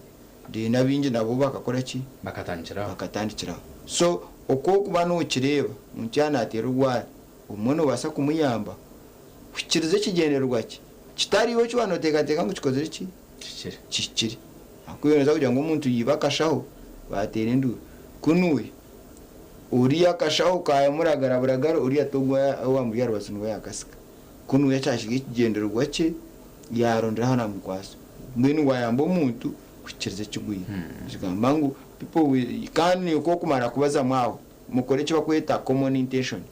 then abaingi nabo bakakora ki? Bakatandikiraho. So oku orikuba nokireeba omuntu yaaba nateera orwari obumwe nobaasa kumuyamba kuhikiriza ekigyendererwa kye. Kitari iwe eki waaba nooteekateeka ngu kikozire ki? Kihikire. Ahakuba iwe nooza kugira ngu omuntu yaiba akashaho, baateera enduuru. Kunu we, oriya akashaho kaamuragara buragara, oriya t'ogwo owaamuri aha rubaju niwe yaakasika. Kunu we akyashiga ekigyendererwa kye, yaarondera ahu araamukwasa. Mbwenu waayamba omuntu kuhikiiriza ekigwire. Nikigamba ngu people will, kandi nikwo okumara kubazamu aho. Mukore eki bakweta common intention.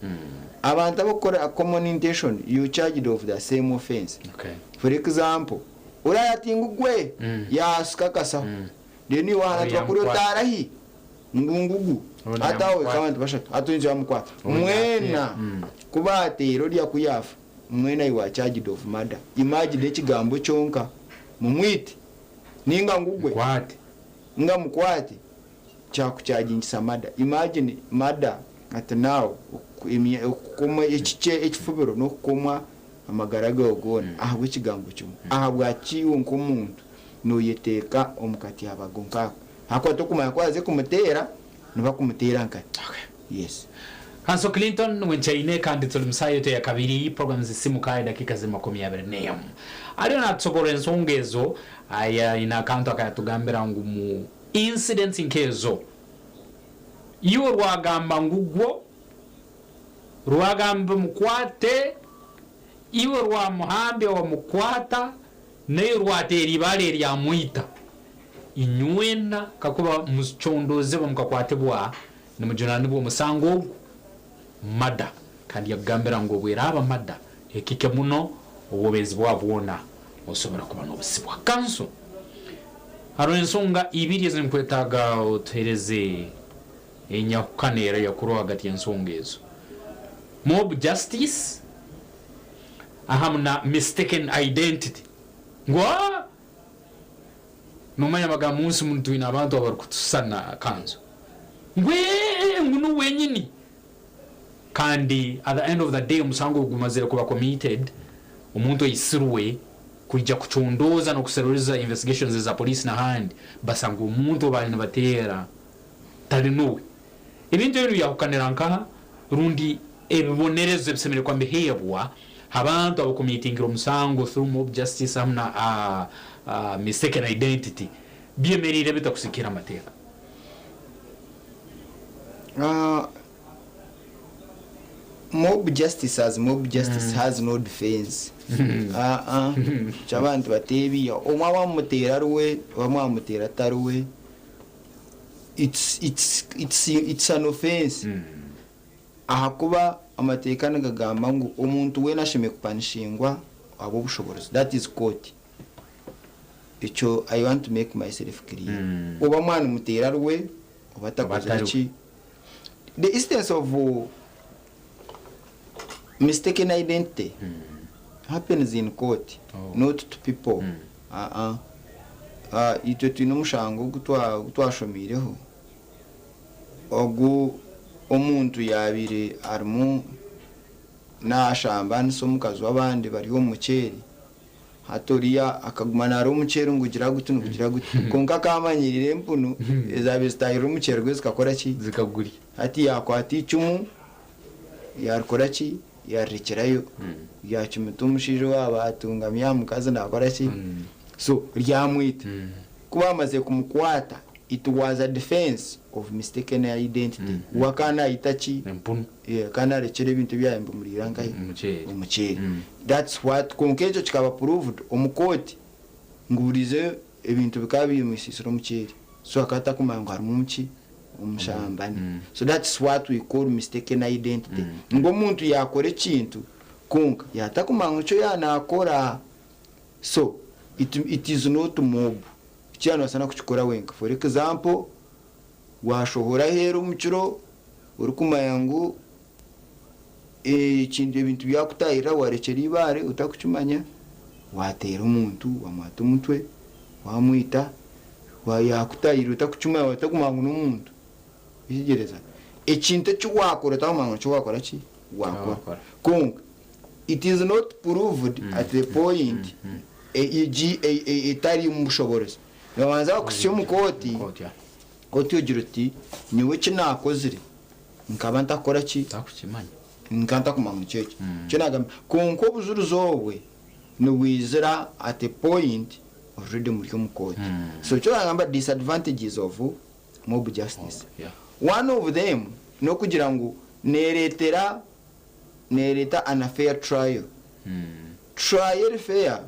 Abantu abakukora common intention you charged of the same offence. For example, oriya ati ngu gwe yaasika akasaho then iwe wahanatuka kuriya otaara hi ngu ngugu hati aho ohika abantu bashatu hati oyinza yamukwata mwena ku baateera oriya ku yaafa mwena you are charged of murder. Imagine ekigambo kyonka mumwite ninga ngu gwe ninga mukwate. Kyakukyagingisa murder imagine murder ati now okukomwa ekikye ekifubiro nokukomwa amagara gawe goona ahabwekigambo kimwe ahabwaki iwe nkomuntu noyeteeka omukatyabago nkako ahakuba tokumanya ku oraze kumuteera nibakumuteera nkahi yes. Kanso Clinton Wenchaine kandi turi mu saaha yaitu eya kabiri program zisimuka edakiika ziri 21. Ariyo natusoborra ensonga ezo aya aine akantu akayatugambira ngu mu incidents nkezo iwe rwagamba ngu gwo rwagamba mukwate iwe rwamuhambya wamukwata naiwe rwateera ibaare eryamwita inywena kakuba mucondozebwa mukakwatibwa nimujunanibwa omusango ogu murder kandi yakugambira ngu obweraaba murder ekike muno obwomeezi bwawe bwona osobora kuba nobusibwa. Kanso haroho ensonga ibiri ezinkwetaaga otuhereze enyahukana era yakuroho hagati y'ensonga ezo, mob justice ahamu na mistaken identity ngu aah Nomanya bagamba munsi munu twine abantu abarikutusana kanzu ngu eeh ngu niwe wenyini kandi at the end of the day omusango ogu gumazire kuba committed omuntu aisirwe kwija kucondooza nokuseruriza investigations eza police nahandi basanga omuntu obu bari nibateera tari nuwe. Ebintu ebi nibyahukanira nkaha rundi ebibonerezo ebisemeriire kuba nibiheebwa abantu abakomitingire omusango through mob justice hamu na mistaken identity byemeriire bita kusigikirra amateeka? Mob justice as mob justice has no defense. Aa ekyo abantu bateebiiha. Omwe abamuteera ari we, abamwe bamuteera atari we. It's it's it's it's an offense ahakuba amateeka nigagamba ngu omuntu weena ashemereire kupanishingwa ahabw'obushoboorozi that is court. Ekyo I want to make myself clear. Oba mwanimuteera ari we oba atakozire atari we. ki. The instance of mistaken identity happens in court not to people. Aa. Itwe twine omushango ogu twashomiireho ogu omuntu yaabaire arimu naashambanisa omukazi w'abandi bari omu muceeri. Hati oriya akaguma naarya omuceeri ngu gira guti nigugira guti kwonka akaamanyirira empunu ezaabaire zitaahirire omuceeri gwe zikakora ki? Zikagurya. Hati yaakwata eicumu yaarikora ki? Yaarirekyerayo. Yaacumita omushaija owaaba atungami aha mukazi naakora ki? So ryamwita. Ku baamazire kumukwata, it was a defence of mistaken identity. We akaba naayita ki? Empunu. Yeah, akaba naarekyera ebintu ebi yaabaire nibimuriira nkahi? Omuceeri. Omuceeri. That's what, kwonka ekyo kikaba proved omu kooti ngu buriijo ebintu bikaba bimwisiisire omuceeri. So akaba atakumanya ngu harimu omuki? Omushambani. So that's what we call mistaken identity. Ngu omuntu yaakora ekintu kwonka yaatakumanya ngu nikyo yaanaakora. So it it is not mob kiriya nobaasa nakukikora wenka for example washohora aheru omukiro orikumanya ngu ekintu ebintu byakutahirira warekyera eibaare otakukimanya wateera omuntu wamwata omutwe wamwita yakutahirira otakukimanya otakumanya ngu nomuntu Wetegyereza? Ekintu eki waakora otakumanya ngu nikyo waakora ki? Waakora. Kwonka it is not proved at the point egi etari omu bushoboorozi. Nibabanza bakuhitsya omu kooti, kooti ogira oti nyowe eki naakozire nkaba ntakukora ki? Nkaba ntakumanya ngu nikyo eki. Nikyo naagamba. Kwonka obujurizi obwe nibwizira at a point already muri omu kooti. So nikyo naagamba disadvantages of mob justice. One of them n'okugira ngu neereetera neereeta unfair trial. Trial eri fair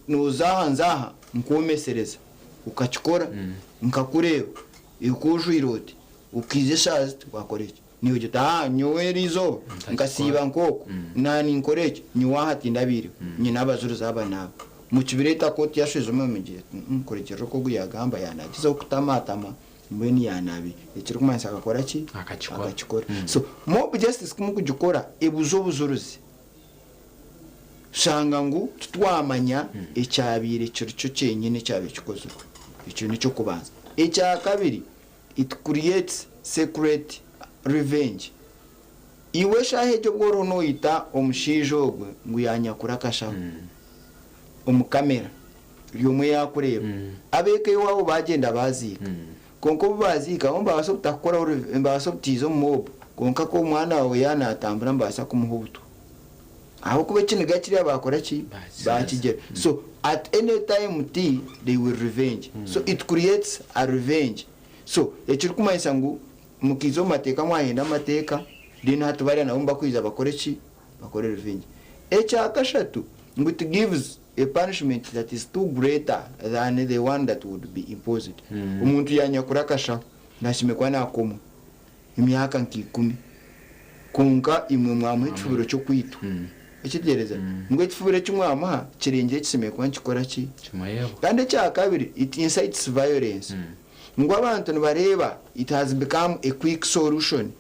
nooza aha nza aha nkwomesereza okakikora nkakureeba ku ojwaire oti okaija eshaaha ziti waakora eki. Naiwe ogira oti aa nyowe eriizooba nkasiiba nk'oku naaninkora eki nyowe aha tindabaireho nyine abajurizi aba n'aba. Mukibireeta kooti yashwijuma omugira eti, Kurugiirira oku ogu yaagamba yaanagyezaho kutamatama mbwenu yaanabi ekirikumanyisa akakora ki? Akakikora. So mob justice ku mukugikora ebuza obujurizi shanga ngu titwamanya ekyabaire kiri kyo kyenyini ekyabaire kikozirwe. Ekyo n'eky'okubanza. Ekyakabiri, it creates secret revenge. Iwe eshaaha egyo obu oriho noita omushaija ogwo ngu yanyakura akashaho omu kamera buri omwe yaakureeba, ab'eka ewaabo baagyenda baaziika. Kwonka obu baaziika bo nibabaasa obutakukoraho nibabaasa obutaija omu mob. Kwonka ku omwana waawe yaaba naatambura nibabaasa kumuha obutwa. Ahabw'okuba ekiniga kiriya baakora ki? Baakigira. So at any time ti they will revenge. So it creates a revenge. So ekirikumanyisa ngu mukaija omu mateeka mwahenda amateeka, then hati bariya nabo nibakwija bakore ki? Bakore revenge. Ekya kashatu ngu it gives a punishment that is too greater than the one that would be imposed. Omuntu yaanyakura akashaho, naashemereire kuba naakomwa emyaka nka ikumi, kwonka imwe mwamuha ekifubiro ky'okwitwa. Okyetegyereza? Ngu ekifubiro eki mwamuha kirengire ekishemereire kuba nikikora ki? Kandi ekya kabiri, it incites violence. Ngu abantu nibareeba it has become a quick solution.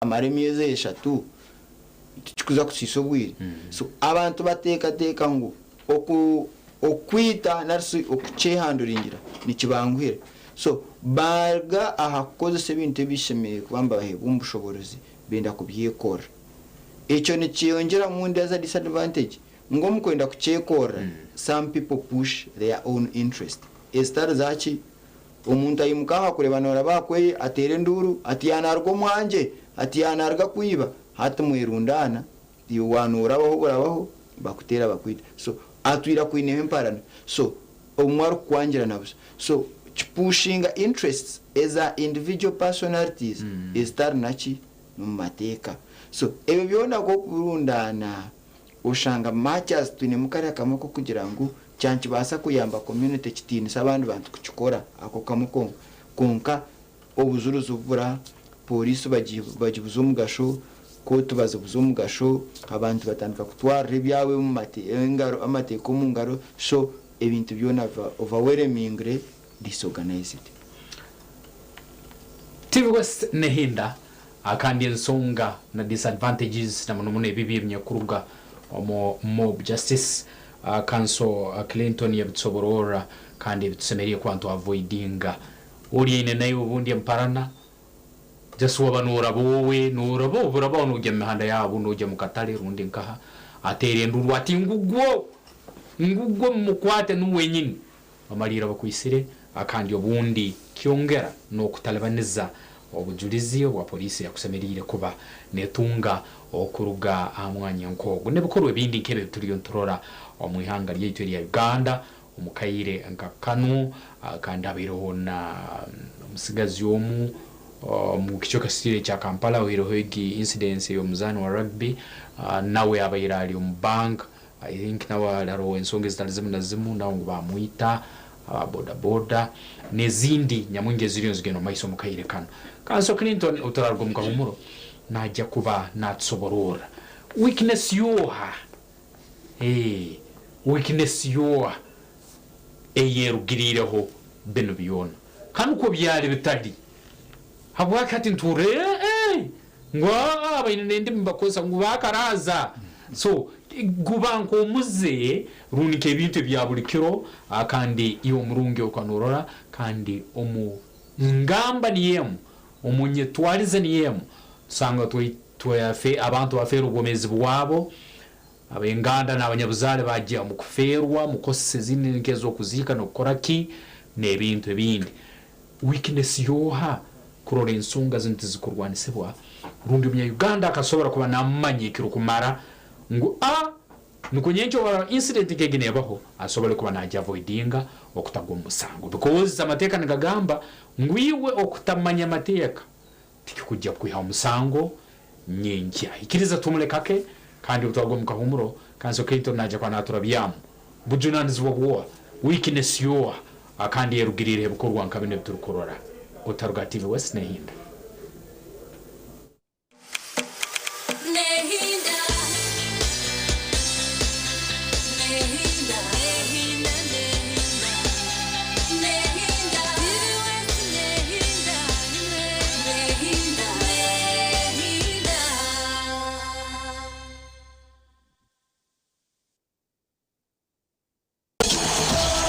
Amara emyezi eshatu tikikuza kusiisa obwire. So abantu bateekateeka ngu oku okwita nari shi okukyehanduringira nikibanguhira. So baaruga aha kukozesa ebintu ebishemereire kuba nibaheebwa omu bushoboorozi benda kubyekorera. Ekyo nikyeyongyeramu ndi as a disadvantage ngu omu kwenda kukyekorera some people push their own interest ezitari zaaki? Omuntu aimuka aha kureeba nooraba aha kweye ateera enduuru ati yaanaruga omwangye, ati yaanaruga kwiba, hati mwerundaana iwe waanorabaho burabaho bakuteera bakwita. So atwire akwineho emparana so obumwe arikukwangira na busha. So kipushinga interests eza individual personalities ezitari naki n'omu mateeka. So ebyo byona ku okubirundaana Oshanga much as twinemu kariya kamwe ak'okugira ngu kya nikibaasa kuyamba community kitiinise abandi bantu kukikora ako kamwe konka. Kwonka obujurizi bubura, pooriisi bagibuza omugasho, kooti bazibuza omugasho, abantu batandika kutwarira ebyabo omu amateeka omu ngaro so ebintu byona biba overwhelmingly disorganised. TV West nehinda Kandi ensonga na disadvantages na muno muno ebibi ebinyakuruga omu mob justice Counsel Clinton yabitusobororra kandi ebitusemeriire kuba nitu avoidinga. Ori aine naiwe obundi emparana just waba noraba owe noraba oburabaho nogya mumihanda yabu nogya mukatale rundi nkaha ateera enduru ati ngugwo ngugwo mumukwate nuwe wenyini Bamaliire bakwisire kandi obundi kyongera n'okutalibaniza obujulizi obwa poliisi yakusemeriire kuba netunga okuruga aha mwanya nk'ogu n'ebikorwa ebindi nk'ebi ebituriyo niturora omu ihanga ryaitu erya Uganda omu kaire nka kanu. Kandi habaireho na omusigazi omu omu kicweka ekya Kampala oihireho egi incidence ey'omuzaani wa rugby nawe abaire ari omu bank I think nawe hariho ensonga ezitari zimu na zimu nawe ngu bamwita aba boda boda nezindi nyamwingi eziriyo nizigenda omumaiso omukaire kanu. Counsel Clinton otararuga omu kahumuro najya kuba natusobororra weakness yoha eeh weakness yoha eyerugirireho binu byona ka nukwo byali bitari habwaki hati nituhurra eeh Ngu aa baine n'endimi nibakozesa ngu bakaraaza. So guba nk'omuze rundi nk'ebintu ebya buli kiro kandi iwe omurungi okuba norora kandi omu ngamba niyo emu, omu nyetwarize niyo emu, tusanga abantu bafeerwa obwomeezi bwabo, ab'enganda n'abanyabuzaale bagya omu kufeerwa, omu costs ezindi nk'ez'okuziika n'okukora ki n'ebintu ebindi. Weakness yoha kurora ensonga zinu tizikurwanisibwa rundi omunya Uganda akasobora kuba namanya ekirukumara ngu a nukwo nyenkya obu arora incident nkegi nebaho asobole kuba nagy avoidinga okutagwa omu musango because amateeka nigagamba ngu iwe okutamanya amateeka tikikujja kukwihaho omusango nyenkya. Ikiriza tuhumule kake kandi obu twagwa omu kahumuro Counsel Clinton naija kuba naturabyamu bujunanizibwa bwoha, weakness yoha kandi erugiriireho ebikorwa nka binu ebiturukurora. Otaruga aha TV West nehinda.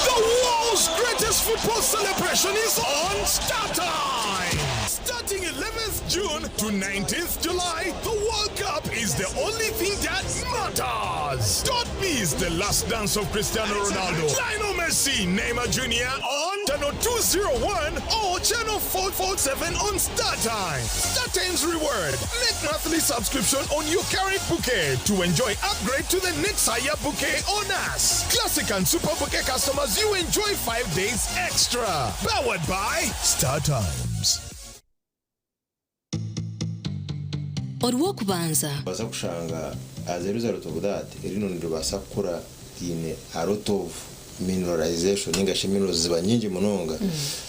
The world's greatest football celebration is on StarTimes! Starting 11th June to 19th July, the World Cup is the only thing that matters! Don't miss the last dance of Cristiano Ronaldo, Lionel Messi, Neymar Jr. on. channel 201 or channel 447 on StarTimes. StarTimes Reward. Make monthly subscription on your current bouquet to enjoy upgrade to the next higher bouquet on us. Classic and Super Bouquet customers, you enjoy 5 days extra. Powered by StarTimes. Orw'okubanza. Noobaasa kushanga as a result of that erino niribaasa kukura riine a lot of mineralization ninga shi minerals ziba nyingi munonga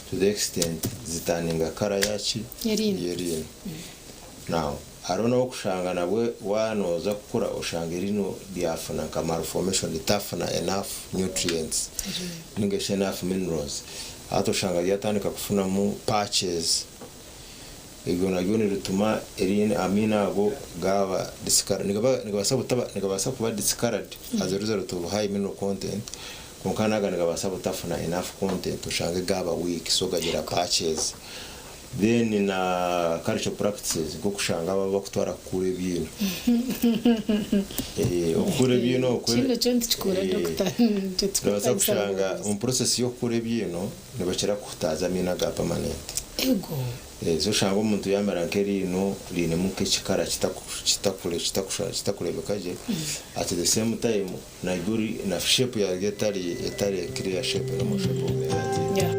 to the extent zitaninga colour yaki? Y'eriino. Now hariho n'owokushanga nabwe waaba nooza kukura oshanga eriino ryafuna nka malformation ritafuna enough nutrients ninga shi enough minerals hati oshanga ryatandika kufunamu patches Eryo naryo nirituma amaino ago gaaba discoloured. Nigabaasa butaba nigabaasa kuba discoloured as a result of high mineral content kwonka naga nigabaasa butafuna enough content oshange gaaba weak so gagira patches. Then na cultural practices nk'okushanga abo abakutwara kukuura ebiino. Okukuura ebiino okwe Kinu kyo nitukikuura doctor. Nobaasa kushanga omu process y'okukuura ebiino nibakira kuhutaaza amaino aga permanent. Ego. So oshanga omuntu yamera nk'eriino riinemu nk'ekikara kitakureebeka gye at the same time naryo na shape yaryo etari etari clear shape normal shape of the teeth.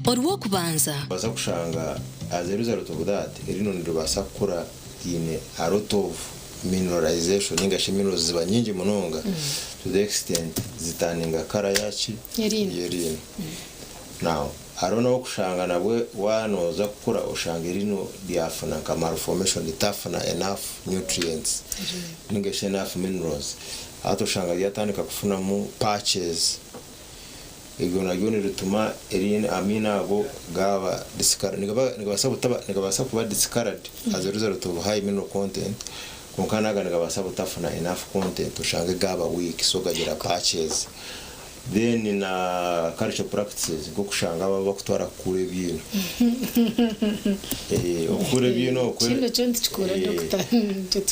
Orw'okubanza. Noobaasa kushanga as a result of that eriino niribaasa kukura riine a lot of mineralization ninga shi minerals ziba nyingi munonga to the extent zitaninga colour yaki? Y'eriino. Now hariho n'owokushanga nabwe waaba nooza kukura oshanga eriino ryafuna nka malformation ritafuna enough nutrients ninga shi enough minerals hati oshanga ryatandika kufunamu patches. Eryo naryo nirituma amaino ago gaaba discoloured. Nigabaasa butaba nigabaasa kuba discoloured as a result of high mineral content kwonka naga nigabaasa butafuna enough content oshange gaaba weak so gagira patches. Then na cultural practices nk'okushanga abo abakutwara kukuura ebiino. Okukuura ebiino okwe Kinu kyo nitukikuura doctor.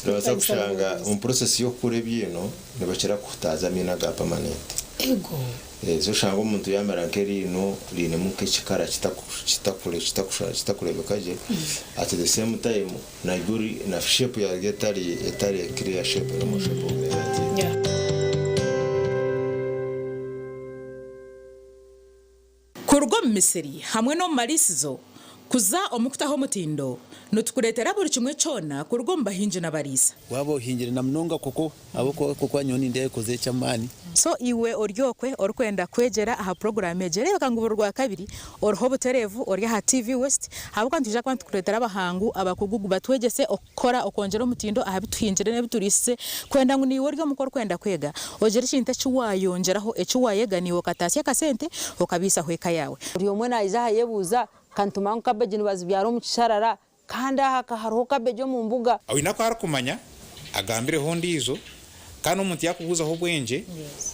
Nobaasa kushanga omu process y'okukuura ebiino nibakira kuhutaaza amaino aga permanent. Ego. Haza oshange omuntu yaamera nk'eriino riinemu nk'ekikara kitakureebeka gye, at the same time naryo na shape yaryo etari etari clear shape normal shape of the teeth. Kuruga omu misiri hamwe n'omu mariisizo kuza omu kutaho omutindo, nitukureetera buri kimwe kyona kuruga omu bahingi n'abariisa. Waaba ohingire na munonga koko ahabw'okuba koko nyowe nindeeba ekoze eky'amaani. So iwe ori okwe orikwenda kwegyera aha puroguraamu egi, reebeka ngu buri Rwakabiri oriho obutereevu ori aha TV West ahabw'okuba nitwija kuba nitukureetera abahangu abakugu batwegyese okukora okwongyera omutindo aha bi tuhingire n'ebi turiisize kwenda ngu naiwe ori omuka orikwenda kwega ogire ekintu eki waayongyeraho eki waayega naiwe okataasya akasente okabiisaho eka yaawe. Buri omwe naija aha ayebuuza, Ka nitumanya ngu kabeegi nibazibyara omu kisharara, kandi aha ka hariho kabeegi omu mbuga. Oine aku arikumanya, agambireho ondiijo, kandi omuntu yaakubuuzaho obwengye,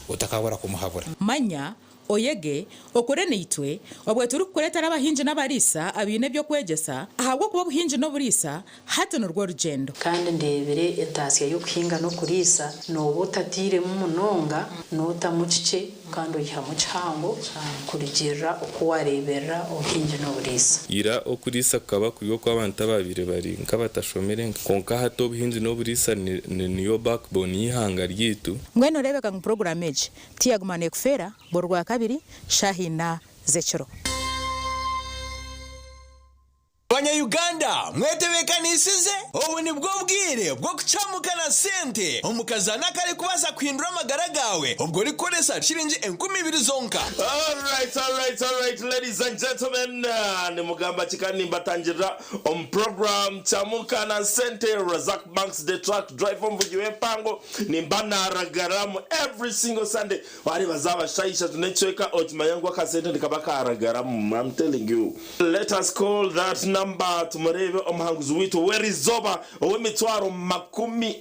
otakabura kumuhabura. Manya, oyege, okore naitwe, obwe turikukureetera abahingi n'abariisa abaine eby'okwegyesa, ahabw'okuba obuhingi n'oburiisa hati nirwo rugyendo. Kandi ndeebire entaasya y'okuhinga n'okuriisa, nooba otatairemu munonga, nootamu kikye kandi oihamu kihango kurugiirira oku waareeberera obuhingi n'oburiisa. Ira okuriisa kukaba kuri okw'abantu abaabaire bari nk'abatashomire, kwonka hati obuhingi n'oburiisa niyo backbone y'eihanga ryaitu. Mbwenu reebeka ngu puroguraamu egi tiyaguma neekufeera buri Rwakabiri shaaha ina z'ekiro. Banya-Uganda mwetebeekanisize? Obu nibwo bwire bw'okucamuka na sente omu kazaano akarikubaasa kuhindura amagara gaawe obwo orikukoresa shiringi 2000 zonka. Alright, alright, alright, ladies and gentlemen, nimugamba ki kandi nimbatangirira omu program Chamuka na Sente, Razak Banks the truck driver omuvugi w'empango, nimba naragaramu every single Sunday. Wareeba zaaba shaaha ishatu n'ekicweka okimanya ngu akasente nikaba karagaramu, I'm telling you. Let us call that number tumureebe omuhanguzi waitu w'erizooba ow'emitwaro 50.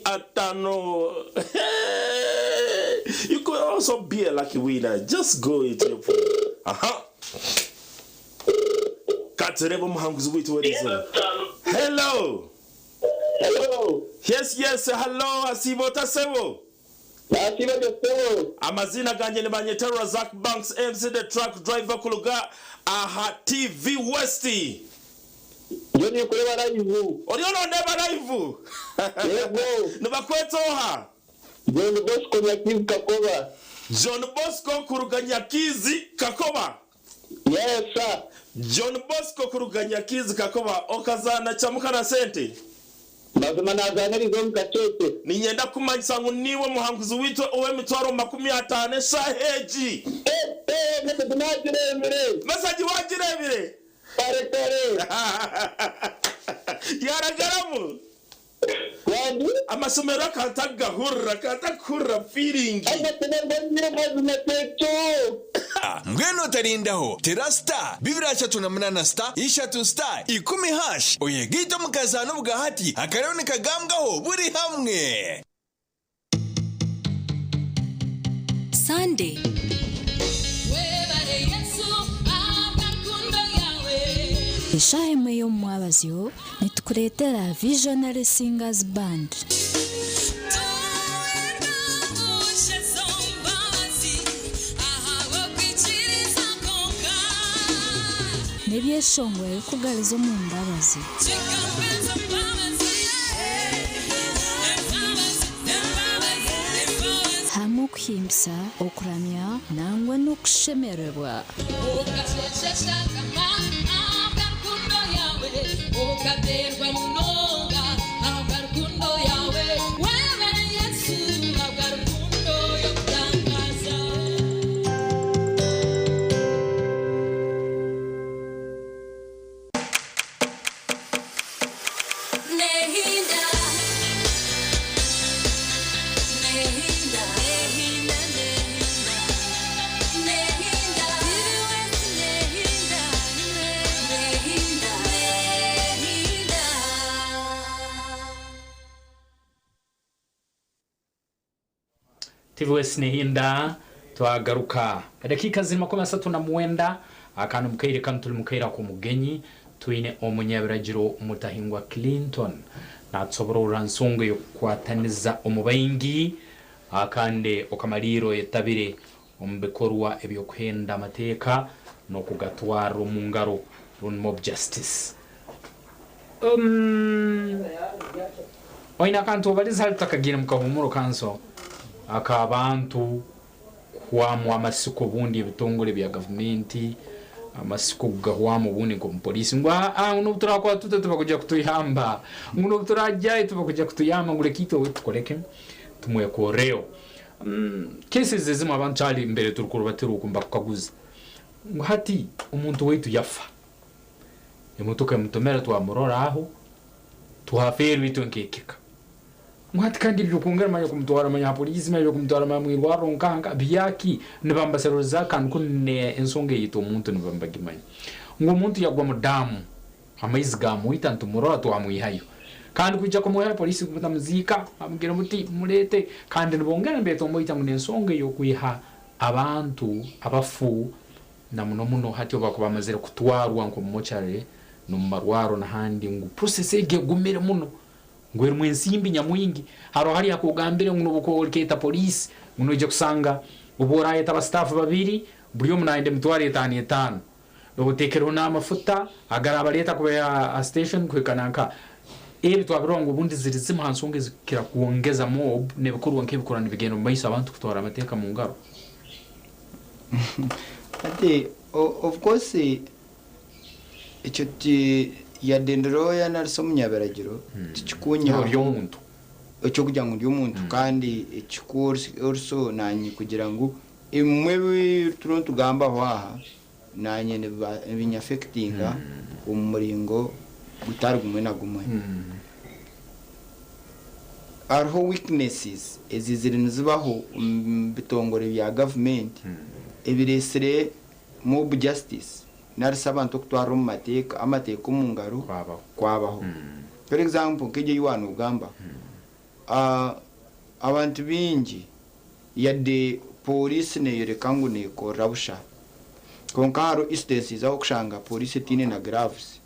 You could also be a lucky winner, just go into your phone. Aha. Katureebe omuhanguzi waitu w'erizooba. Hello. Hello. Yes, yes, hello, asiiba ota sebo? Amaziina gangye nibanyeta Razak Banks MC the truck driver kuruga aha TV West. Ndiyo ninkureeba live. Oriyo nondeeba live? Yego. Nibakweta oha? John Bosco Nyakizi Kakoba. John Bosco kuruga Nyakizi Kakoba. Yes sir. John Bosco kuruga Nyakizi Kakoba okazaana Chamuka na sente? Mazima nazaana eriizooba omu kasheeshe. Niinyenda kukumanyisa ngu niiwe muhanguzi waitu ow'emitwaro 50 eshaaha egi. Mesegi naagireebire. Mesegi waagireebire? Kare kare. Yaaragaramu? Amashemererwa ka ntagahurira, ka ntakuhurira feeling. Mbwenu otarindaho, tera star 238 star ishatu star ikumi hash oyegaite omu kazaano obwahati akariyo nikagambwaho buri hamwe. Sunday. Eshaaha emwe y'omu mwabazyo nitukureetera Visionary Singers Band. N'ebyeshongoro ebirikugariza omu mbabazi. Hamwe okuhimbisa, okuramya nangwa n'okushemererwa. TV West nehinda twagaruka edakika ziri 39 akanu mukaire kanu turi mukaire ak'omugenyi twine omunyabiragiro Mutahingwa Clinton natusoborora nsonga y'okukwataniza omu baingi akande okamaliro etabire omu bikorwa ebyokuhenda amateeka n'okugatwara omu ngaro run mob justice. Oine akantu obaliza hali tutakagiire mukahumuro kanso ak'abantu kuhwamu amasiko obundi ebitongore bya gavumenti amasiko gahwamu obundi nk'omupoliisi ngu n'obu turakora tuta tibakujja kutuyamba ngu n'obu turajyayo tibakujja kutuyamba ngu reka itwe tukoreke tumwekoreyo. Cases ezimwe abantu kyali mbere turikuruba tirukumba kukaguza ngu hati omuntu waitu yafa emotoka emutomera twamurora aho tuhafeerwa itwe nk'ekika ngu hati kandi ebyokwongera manya kumutwara manya ha poliisi manya kumutwara manya mwirwarro nkanka byaki nibambaseruriza akantu kunu ensonga eyita omuntu nibambagimanya ngu omuntu yagwa mu daamu amaizi gamwita nitumurora twamwihayo kandi kwija kumuhayo polisi kutamuziika amubwira muti murete kandi nibongera nibeeta omwita ngu n'ensonga ey'okwiha abantu abafu na muno muno hati obu bakuba bamazire kutwarwa nk'omu mochare n'omu marwaro n'ahandi ngu process egi egumire muno ngu erimu ensimbi nyamwingi hariho hariya akugambire ngu n'obu orikeeta poliisi ngu noija kusanga obu orayeta abasitaafu babiri buri omu nayenda 50,000 etaano otekereho n'amafuta agarabareeta kuba aha station kuhika nanka ebi twabirora ngu obundi ziri zimwe ha nsonga ezikira kwongeza mob n'ebikorwa nk'ebikura nibigenda omu maiso abantu kutwara amateeka mu ngaro. Ati of course ekyo Yadde ndi lawyer nari omunyabiragiro tikikunyihaho Ori omuntu. Ekyokugira ngu ndi omuntu kandi ekikuru also nanye kugira ngu ebimwe ebi turiyo nitugambaho aha nanye nibinyafectinga omu muringo gutari gumwe na gumwe. Hariho weaknesses ezizire nizibaho omu bitongore bya gavumenti ebireesire mob justice nari shi abantu okutwara omu mateeka amateeka omu ngaro kwabaho. For example nk'egyo ei waanoogamba, abantu baingi yadde pooriisi neeyoreka ngu neekorera busha kwonka hariho instances ahu orikushanga pooriisi etaine na gloves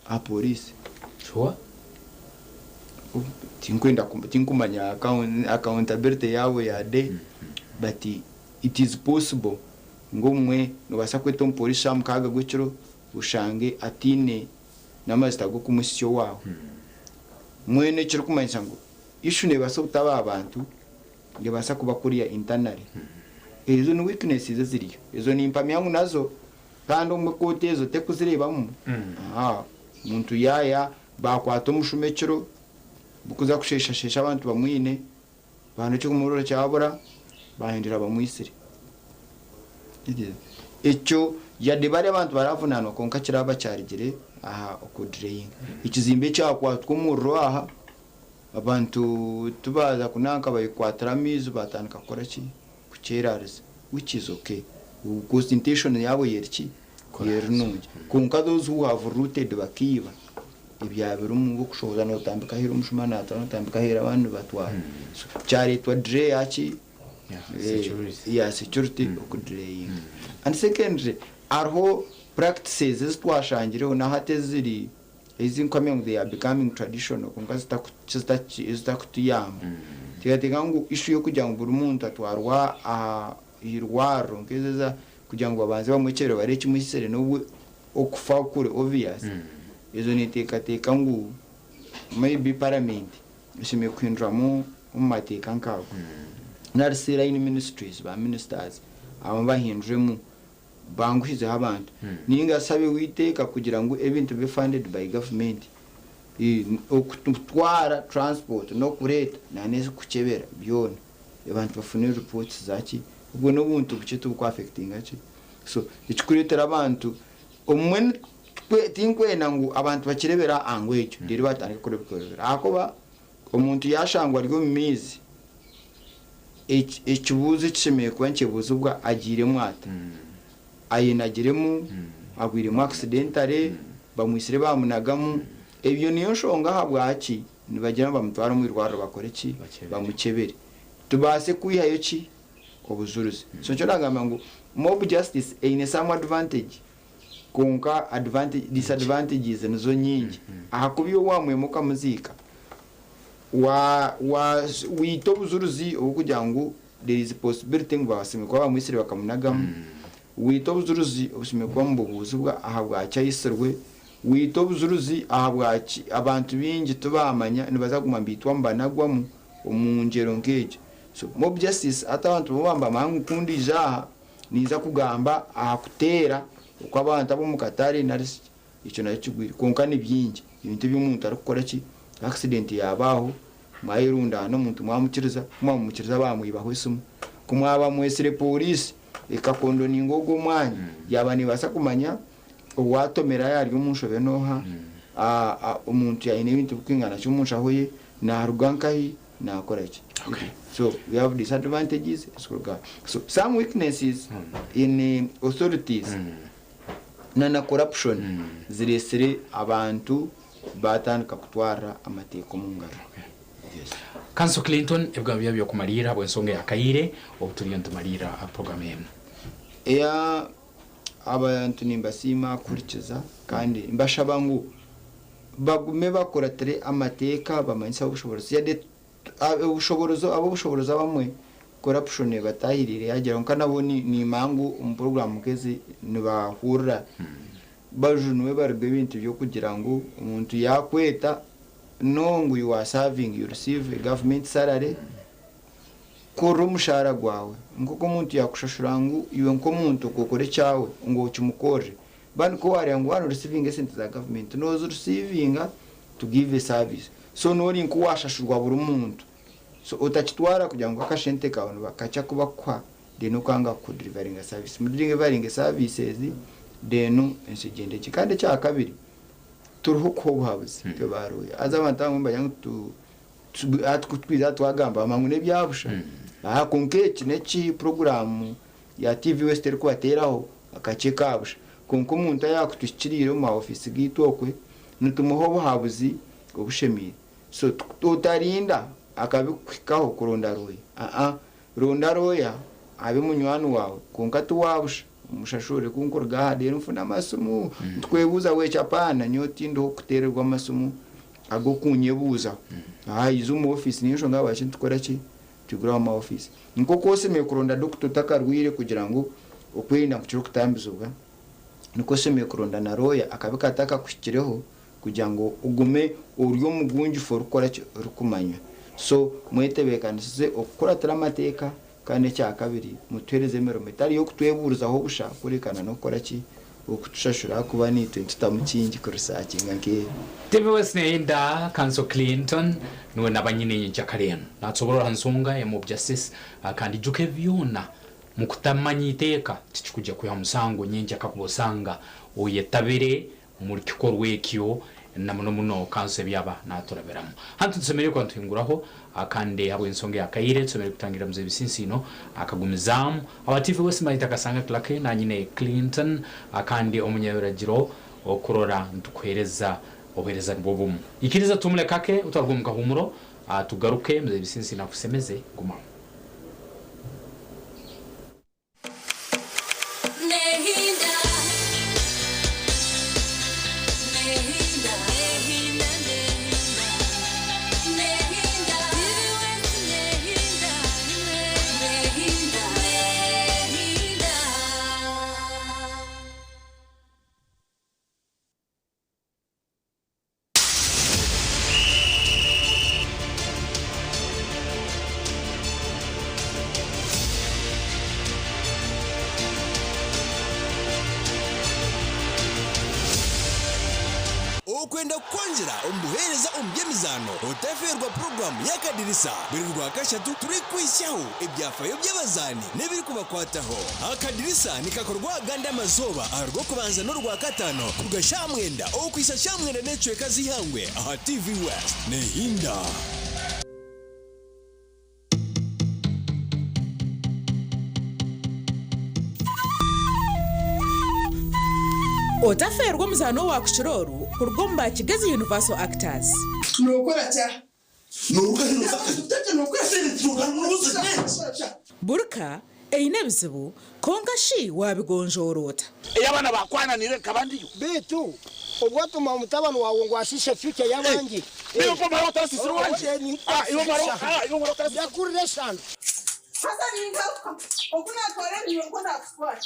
aha pooriisi. Tinkwenda tinkumanya accountability yaabo yade but it is possible ngu obumwe nobaasa kweta omupooriisi shaaha mukaaga gw'ekiro oshange ataine n'amazita g'okumuhitsya owaawe. Mbwenu ekirikumanyisa ngu issue neebaasa obutaba aha bantu, neebaasa kuba kuriya internally. Ezo ni weaknesses eziriyo. Ezo nimpamya ngu nazo kandi obumwe kooti ezo terikuzireebamu. Omuntu yaaya Baakwata omushuma ekiro, bukuza kusheeshasheesha abantu bamwine, baana eky'okumurora kyabura, baahindura bamwitsire. Ekyo yade bari abantu baravunaanwa kwonka kiraba kyarugire aha okudireyinga. Ekizimbe kyakwatwa omuriro aha, abantu tibaaza kunanka bayekwatira amaizi baatandika kukora ki? Kukyerariza which is okay because intention yaabo yeri ki? Yeri nungi. Kwonka those who have rooted bakaiba ebyabirimu ngu okushohoza notambika aheeru omushuma natwara notambika aheeru abandi nibatwara. So kyaretwa delay yaki? Ya security okudelayinga. And secondly hariho practices ezi twashangireho nahati eziri Ezi nkuhamya ngu they are becoming traditional kwonka zitakutuyamba. Teekateeka ngu issue y'okugira ngu buri muntu atwarwa aha irwariro nk'ezo eza kugira ngu babanze bamwekyebere barebe ekimuhitsire n'obu okufa kuri obvious, ezo ninteekateeka ngu maybe parliament eshemereire kuhinduramu omu mateeka nk'ago. Nari shi line ministries, ba ministers abamwe bahinduremu banguhizeho abantu ninga asabe eiteeka kugira ngu ebintu bibe funded by government okutwara transport nokureeta nanezikukyebera byona abantu bafune reports zaki obwo nobuntu bukye tibuku affectinga ki so ekikuretera abantu obumwe tinkwenda ngu abantu bakirebere aha angle egyo reero batandike kukora ebikorebero ahakuba omuntu yashangwa ari omu maizi Ekibuuzo ekishemereire kuba nikyebuuzibwa, agiiremu ata? Ayenagiremu? Agwiremu accidentally? Bamwitsire baamunagamu? Ebyo niyo nshonga ahabwaki nibagira ngu bamutware omu irwariro bakore ki? Bamukyebere. Tubaase kwihayo ki? Obujurizi. So nikyo naagamba ngu mob justice eine some advantage kwonka disadvantages nizo nyingi ahakuba iwe waamwema okamuziika, Waita obujurizi oburikugira ngu there is possibility ngu bashemereire kuba bamwitsire bakamunagamu, waita obujurizi obushemereire kuba nibubuuzibwa ahabwaki aitsirwe, waita obujurizi ahabwaki abantu baingi tibamanya nibaza kuguma nibaitwa nibanagwamu omu ngyero nk'egyo. So mob justice hati abantu bo nibamanya ngu ku ndiija aha ninza kugamba aha kuteera okw'abantu ab'omu katare nari shi Ekyo nakyo kigwire. Kwonka ni bingi ebintu ebi omuntu arikukora ki, accident yaaba aho, mwayerundaana omuntu mwamukiriza, ku mwamumukiriza baamwibaho esimu. Ku mwaba mwetsire pooriisi ekakondoninga ogwo omwanya, yaaba neebaasa kumanya owaatomera yaaba ari omu nshobe n'oha, omuntu yaaba aine ebintu birikwingana ki omu nshaho ye, naaruga nkahi, naakora ki. So we have disadvantages ezirikuruga aha. So some weaknesses in authorities. Na na corruption ziretsire abantu batandika kutwarira amateeka omungaro. Yes. Counsel Clinton ebigambo byawe byokumariira ahabw'ensonga ya kaire obu turiyo nitumariira program enu. Eya abantu nimbasiima kuhurikiza kandi mbashaba ngu bagume bakuratire amateeka bamanyise ab'obushoboorozi yade Obushoboorozi ab'obushoboorozi abamwe corruption ebatahiriire yagira kwonka nabo nimanya ngu omu puroguramu nk'ezi nibahurira bajunwe baruge ebintu by'okugira ngu omuntu yakweta know ngu you are serving you receive a government salary korera omushaara gwawe nk'oku omuntu yakushashura ngu iwe nk'omuntu okore ekyawe ngu okimukorere. Bani ku waareeba ngu waaba norusiivinga esente za gavumenti, noozirusiivinga to give a service. So noori nk'owaashashurwa buri muntu. So otakitwara kugira ngu akashente kaawe nibakakye aku bakukuha then okanga kudirivaringa service. Mudirivaringe services then ensi egyende gye. Kandi ekyakabiri, turiho kuha obuhabuzi itwe ba lawyer. Haza abantu abamwe nibagira ngu tu hati ku twiza aha twagamba bamanya ngu n'ebya busha. Kwonka eki n'eki puroguraamu ya TV West erikubateeraho akakye ka busha. Kwonka omuntu ayaakutuhikiriire omu ma ofiisi gaitu okwe, nitumuha obuhabuzi obushemeire. So otarinda akabi kukuhikaho kuronda lawyer. Aa, ronda lawyer abe munywani waawe kwonka ti wa busha. Omushashure ku nkuruga aha reero nfune amasimu. Nitukwebuuza weeki apaana nyowe tindiho kuteererwa amasimu ag'okunyebuuzaho. Aa iza omu ofiisi niyo nshonga ahabwaki nitukora ki? Twiguraho ama ofiisi. Nk'oku osemeriire kuronda dokita otakarwaire kugira ngu okwerinda kukire okutambizibwa, nikwo osemeriire kuronda na lawyer akabi katakakuhikireho kugira ngu ogume ori omugunjufu orikukora ki? Orikumanywa. So mwetebeekanisize okukuratira amateeka kandi ekyakabiri mutuheereze emirimo etari y'okutwebuurizaho busha kureka na n'okukora ki? Okutushashura ahakuba naitwe nitutamu kingi kurisakinga nk'ebi. TV West neyenda Counsel Clinton niwe naba nyine nyenkyakare enu natsoborora aha nsonga ya mob justice kandi ijuka ebi byona mukutamanya iteeka tikikugya kwiha musango nyenkya kakuba osanga oyetabire Omuri kikorwa ekyo na muno muno kanso ebi aba naaturabiramu. Hanu titusemeriire kuba nituhinguraho kandi habw'ensonga ya kaire tusemeriire kutangirira Mzee Bisinsiino akagumizaamu. Aba TV West Maita Kasanga Clarke na nyine Clinton kandi omunyabiragiro okurora nitukuheereza obuheereza nibwo bumu. Ikiriza tuhumure kake otwaruga omu kahuumuro tugaruke Mzee Bisinsiino akusemeze. Gumaho. Okwenda kukwongyera omu buheereza omu by'emizaano, otafeerwa puroguraamu y'Akadirisa buri Rwakashatu turikuhitsyaho ebyafaayo by'abazaani n'ebirikubakwataho. Akadirisa nikakorwa agandi amazooba aha Rwokubanza n'Orwakataano kuruga shaaha mwenda okuhitsya shaaha mwenda n'ekicweka z'eihangwe aha TV West. Nehinda. Otafeerwa omuzaano owaakukira oru kuruga omu ba Kigezi Universal Actors. Nookora kya? Burka eine ebizibu, kwonka shi waabigonjoora ota? Ei abaana baakwananiire nkaba ndiyo. Beitu obwo otuma mutabani waawe ngu ashiishe future y'abandi. Ndakurira eshano. Haza ningaruka oku naatwara ebinywa nikwo naakutwara.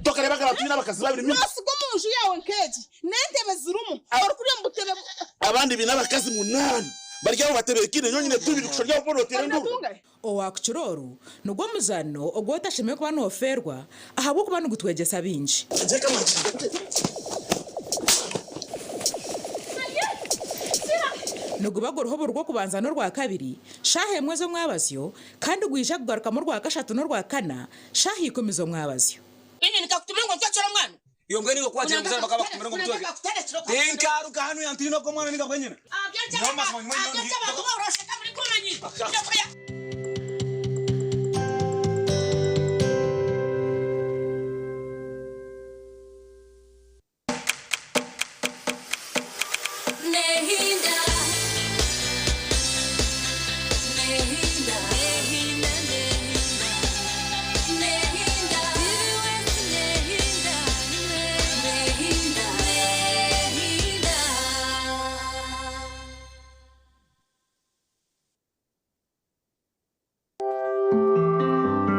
Tokareeba nka twine abakazi babiri mimi. Noosiga omu nju yaawe nk'egi n'entebe zirimu, orikurya omu butebe. Abandi baine abakazi munaana bari aho batebeekaine nyowe nyine tubiri kushusha ori aho boona oteera enduuru. Owaakukira oru nigwo muzaano ogu otashemereire kuba noofeerwa ahabw'okuba nigutwegyesa bingi. Niguba guriho buri Rwokubanza n'Orwakabiri shaaha emwe z'omwabazyo kandi gwija kugarukamu Orwakashatu n'Orwakana shaaha ikumi z'omwabazyo. Inye nikakutuma ngu ontwekere omwana. Iwe mbwenu iwe kwakira omuzaire bakaba bakutumire ngu omutweke. Tinkaruga hanu yantiina ogwo omwana ninga bwenyine. Nyowe mazima nyuma nyowe ndi.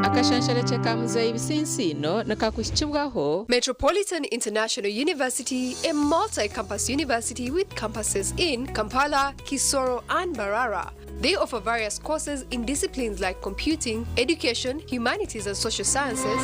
Akashansharekye ka Muzeeyi Bisinsiino nikakuhikibwaho. Metropolitan International University, a multi-campus university with campuses in Kampala, Kisoro and Mbarara. They offer various courses in disciplines like computing, education, humanities and social sciences,